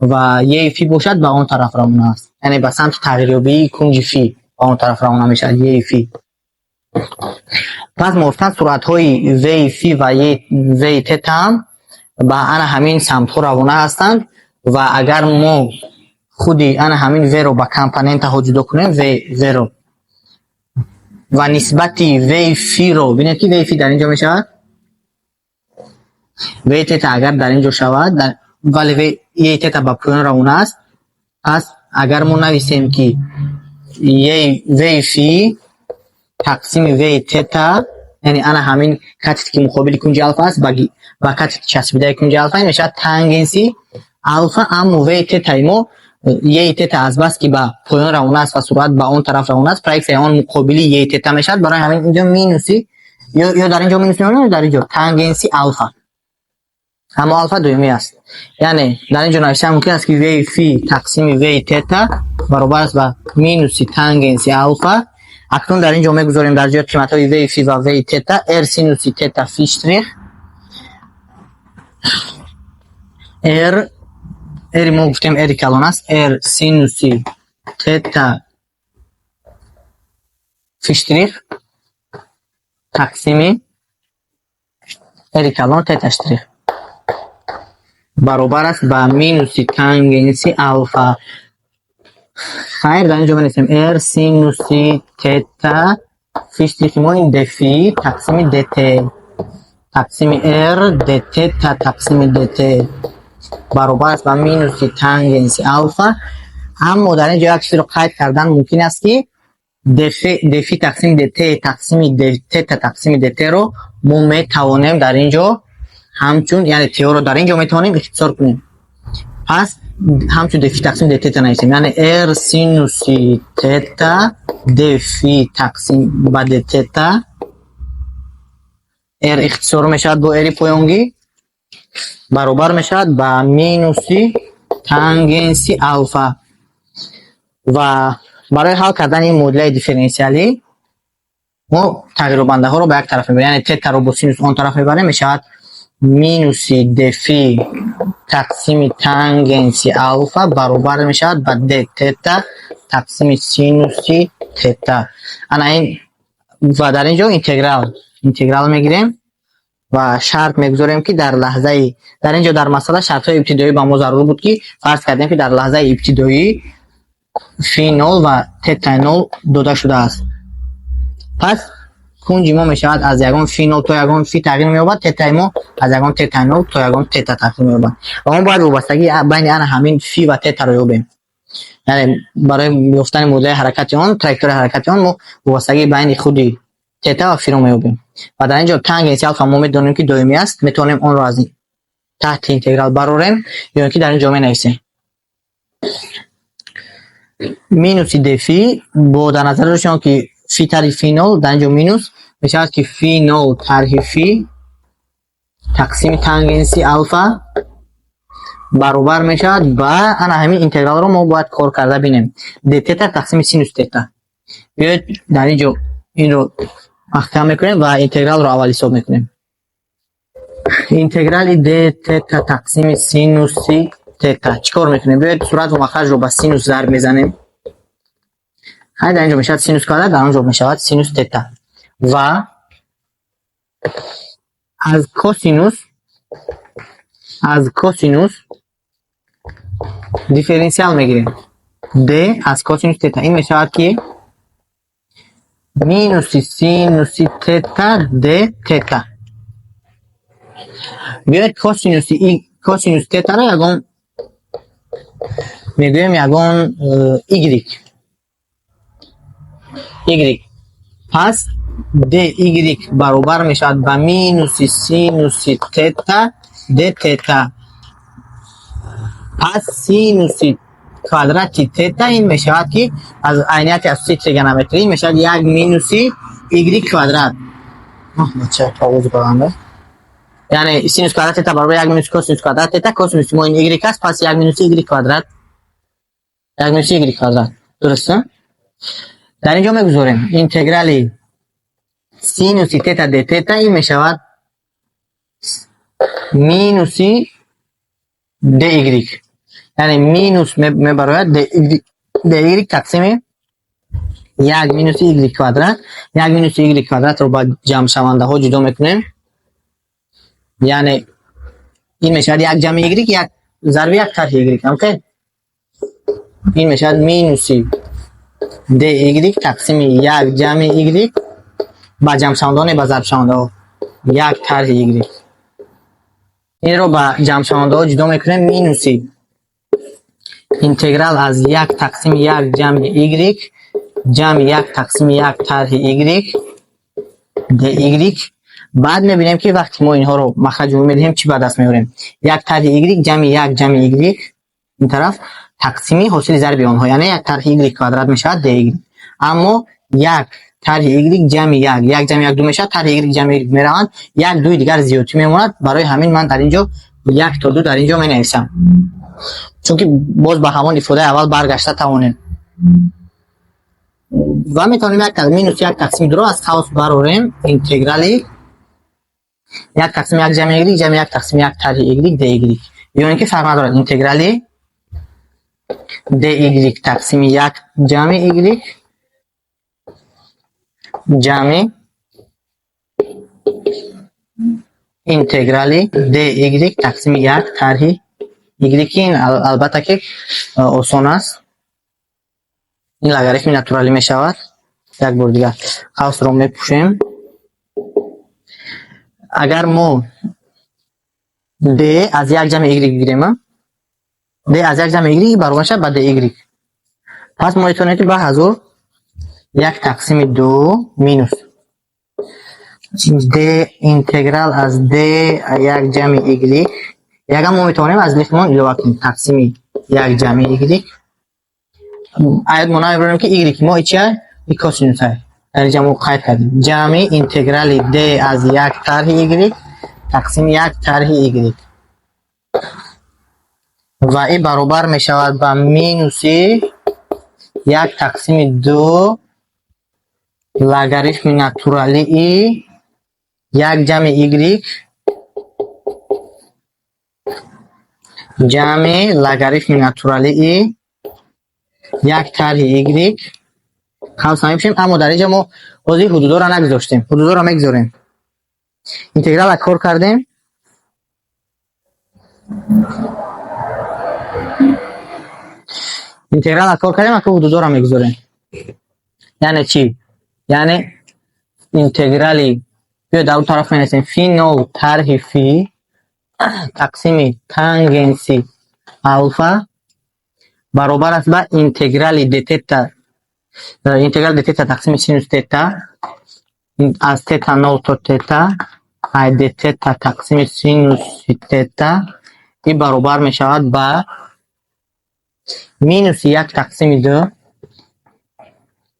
ва е фи бошад ба он тараф равона аст. Яъне ба самти тағйирёбии кунҷи фи ба он тараф равона мешавад е фи. Пас мувофиқан суръатҳои v фи ва v тета ҳам ба ана ҳамин самтҳо равона ҳастанд ва агар мо худи ана ҳамин v-ро ба компонентаҳо ҷудо кунем, v-ро ва нисбати v фи-ро бинед, ки v фи дар ин ҷо мешавад, v тета агар дар ин ҷо шавад, вале v e тета ба поён равона аст, пас агар мо нависем, ки v фи тақсими v тета, яъне ана ҳамин катете ки муқобили кунҷи алфа аст, ба Ба катети часпидаи кунҷи алфа, ин мешавад тангенси алфа. Аммо в тетаи мо, е тета, азбаски ба поён равона аст ва суръат ба он тараф равона аст, проексияи он муқобили е тета мешавад. Барои ҳамин инҷо минуси ё дар инҷо минус меорем, ё дар инҷо тангенси алфа. Аммо алфа доимӣ аст, яъне дар инҷо навиштан мумкин аст, ки в фи тақсими в тета баробар аст ба минуси тангенси алфа. Акнун дар инҷо мегузорем дар ҷои қиматҳои в фи ва в тета r синуси тета фи штрих. R мо гуфтем, r калон аст, r синуси тета фи штрих тақсими r калон тета штрих баробар аст ба минуси тангенси алфа. Хайр, дар инҷо менависем r синуси тета фи штрихи мо ин дфи тақсими dt тақсими r д тета тақсими dt баробар аст ба минуси тангенси алфа. Аммо дар ин ҷо як чизро қайд кардан мумкин аст, ки дфи тақсими dt тақсими тета тақсими dt-ро мо метавонем дар ин ҷо ҳамчун, яъне т-ро дар ин ҷо метавонем ихтисор кунем, пас ҳамчун дфи тақсими д тета нависем, яъне r синуси тета дфи тақсим ба д тета. R ихтисор мешавад бо r поёнгӣ, баробар мешавад ба минуси тангенси алфа. Ва барои ҳал кардани ин муодилаи дифференсиалӣ мо тағйирёбандаҳоро ба як тараф мебарем, яъне тетаро бо синус он тараф мебарем, мешавад минуси дфи тақсими тангенси алфа баробар мешавад ба д тета тақсими синуси тета. Ана ин. Ва дар ин ҷо интеграл мегирем ва шарт мегузорем, ки дар лаҳзаи, дар ин ҷо дар масъала шартҳои ибтидоӣ ба мо зарур буд, ки фарз кардем, ки дар лаҳзаи ибтидоӣ фи нол ва тетаи нол дода шудааст. Пас кунҷи мо мешавад аз ягон фи нол то ягон фи тағйир меёбад, тетаи мо аз ягон тетаи нол то ягон тета тағйир меёбад ва мо бояд вобастагии байни ана ҳамин фи ва тетаро ёбем. Яъне барои ёфтани муодилаи ҳаракати он, траекторияи ҳаракати он, мо вобастагии байни худи тета ва фиро меёбем. Ва дар ин ҷо тангенси алфа мо медонем, ки доимӣ аст, метавонем онро аз таҳти интеграл барорем ё ин ки дар ин ҷо менависем минуси дфи бо дар назар доштем, ки фи тарҳи фи нол, дар ин ҷо минус мешавад, ки фи нол тарҳи фи тақсими тангенси алфа баробар мешавад ба ана ҳамин интегралро мо бояд кор карда бинем, д тета тақсими синус тета. Биёед, дар ин ҷо инро маҳкам мекунем ва интегралро аввал ҳисоб мекунем. Интеграли д тета тақсими синуси тета чӣ кор мекунем? Биёед, суръат ва махраҷро ба синус зарб мезанем. Ҳай, дар ин ҷо мешавад синус квадрат, дар он ҷо мешавад синус тета. Ва аз косинус дифференсиал мегирем. D аз косинус тета ин мешавад, ки минуси синуси тета д тета. Биёед, косинус тетаро ягон мегӯем, ягон y. Пас dy баробар мешавад ба минуси синуси тета д тета. Пас синуси квадрати тета ин мешавад, ки аз айнияти асосии тригонометрӣ мешавад як минуси y квадрат. Бача, коғози баланда. Яъне синус квадрат тета баробар як минус косинус квадрат тета. Косинуси мо ин y аст, пас як минуси y квадрат, як минуси y квадрат, дуруст. Дар ин ҷо мегузорем интеграли синуси тета д тета, ин мешавад минуси dy, яъне минус мебарояд dy тақсими як минуси y квадрат. Як минуси y квадратро ба ҷамъшавандаҳо ҷудо мекунем, яъне ин мешавад як ҷамъи y, як зарби як тарҳи y. Окей, ин мешавад минуси dy тақсими як ҷамъи y ба ҷамъшавандаҳо, не ба зарбшавандаҳо, як тарҳи y. Инро ба ҷамъшавандаҳо ҷудо мекунем, минуси интеграл аз як тақсими як ҷамъи y ҷамъи як тақсими як тарҳи y dy. Баъд мебинем, ки вақте мо инҳоро махраҷ умумӣ медиҳем, чӣ ба даст меорем? Як тарҳи y ҷамъи як ҷамъи y ин тараф тақсими ҳосили зарби онҳо, яъне як тарҳи y квадрат мешавад dy. Аммо як тарҳи y ҷамъи як, як ҷамъи як ду мешавад, тарҳи y ҷамъи y мераванд, як дуи дигар зиёдтӣ мемонад. Барои ҳамин ман дар ин ҷо як то ду дар ин ҷо менависам, чунки боз ба ҳамон ифодаи аввал баргашта тавонем. Ва метавонем як минус як тақсими дуро аз қавс барорем, интеграли як тақсими як ҷамъи y ҷамъи як тақсими як тарҳи y dy. Ё ин ки фарқ надорад, интеграли dy тақсими як ҷамъи y ҷамъи интеграли dy тақсими як тарҳи y. Ин албатта ки осон аст. Ин логарифми натуралӣ мешавад. Як бор дигар қавсро мепӯшем. Агар мо d аз як ҷамъи y бигирем, d аз як ҷамъи y баробар мешавад ба dy. Пас мо метавонем, ки ба ҳазур як тақсими ду минус d интеграл аз d як ҷамъи y, ягам мо метавонем аз лихмон илова кунем, тақсими як ҷамъи y. Аят мо намебарем, ки y мо чия? И косинус ай. Дар инҷа мо қайд кардем. Ҷамъи интеграли d аз як тарҳи y тақсими як тарҳи y. Ва и баробар мешавад ба минуси як тақсими ду логарифми натуралии як ҷамъи y ҷамъи логарифми натуралии як тарҳи y. Қавс мепӯшем, аммо дар инҷа мо ҳозир ҳудудоро нагузоштем. Ҳудудоро мегузорем. Интегралро кор кардем. Интегралро кор кардем, ака ҳудудоро мегузорем. Яъне чӣ? Яъне интеграли биё дар он тараф менависем фи нол тарҳи фи тақсими тангенси алфа баробар аст ба интеграли д тета, интеграл д тета тақсими синус тета аз тета нол то тета ай д тета тақсими синуси тета. И баробар мешавад ба минуси як тақсими ду,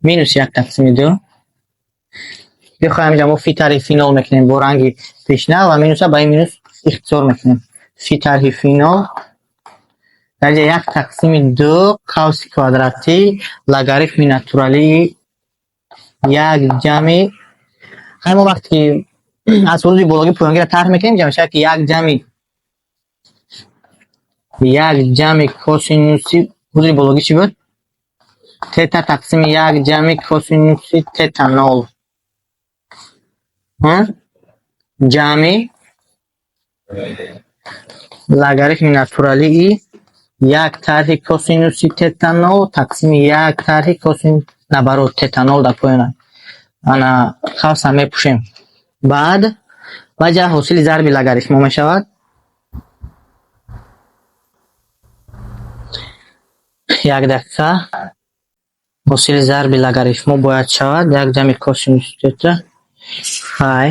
минуси як тақсими ду. Бихоҳем, инҷа мо фи тарҳи фи нол мекунем бо ранги пешина ва минуса ба ин минус ихтисор мекунем. Фи тарҳи фи нол дар инҷа як тақсими ду қавси квадратӣ логарифми натуралии як ҷамъи. Хай, мо вақте ки аз ҳудуди бологӣ поёнгиро тарҳ мекунем, инҷа мешавад, ки як ҷамъи косинуси ҳудуди бологӣ чӣ буд? Тета тақсими як ҷамъи косинуси тета нол ҷамъи логарифми натуралии як тарҳи косинуси тета нол тақсими як тарҳи косин, наоборот, тета нол дар поёна. Ана қавсам мепӯшем. Баъд ваҷа ҳосили зарби логарифмҳо мешавад. Як дақиқа, ҳосили зарби логарифмҳо бояд шавад як ҷамъи косинуси тета. Хай,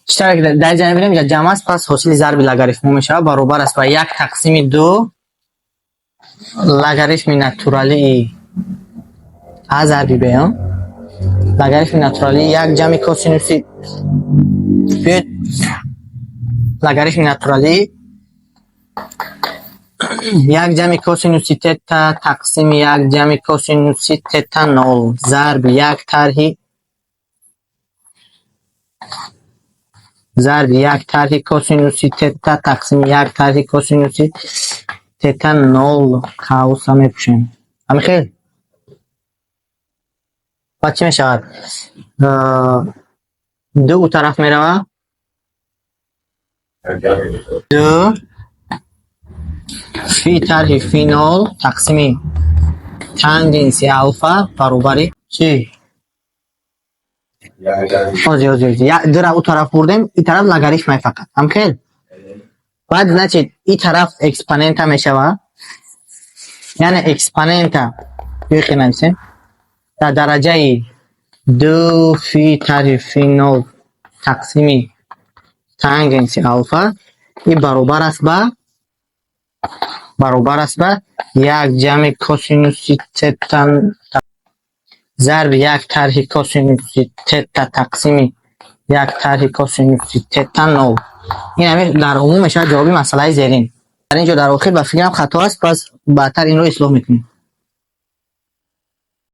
чӣ тавре ки дар инҷа мебинем, инҷа ҷамъ аст, пас ҳосили зарби логарифмҳо мешавад, баробар аст ба як тақсими ду логарифми натуралии а зарби б, логарифми натуралии як ҷамъи косинуси, биёед, логарифми натуралии як ҷамъи косинуси тета тақсими як ҷамъи косинуси тета нол зарби як тарҳи зарби як тарҳи косинуси тета тақсими як тарҳи косинуси тета нол, қавса мепӯшем. Ҳамин хел. Баъд чӣ мешавад? Ду ӯ тараф меравад, ду фи тарҳи фи нол тақсими тангенси алфа баробари чӣ? Ози, ози, ози, дура ӯ тараф бурдем, и тараф логарифмай фақат. Ҳамхел. Баъд, значит, и тараф экспонента мешавад, яъне экспонента биёхе нависем дар дараҷаи Ду фи тарҳи фи нол тақсими тангенси алфа и баробар аст ба як ҷамъи косинуси тета зарби як тарҳи косинуси тета тақсими як тарҳи косинуси тета нол. Ин ҳамин дар умум мешавад ҷавоби масъалаи зерин. Дар ин ҷо дар охир ба фикрам хато аст, пас баъдтар инро ислоҳ мекунем.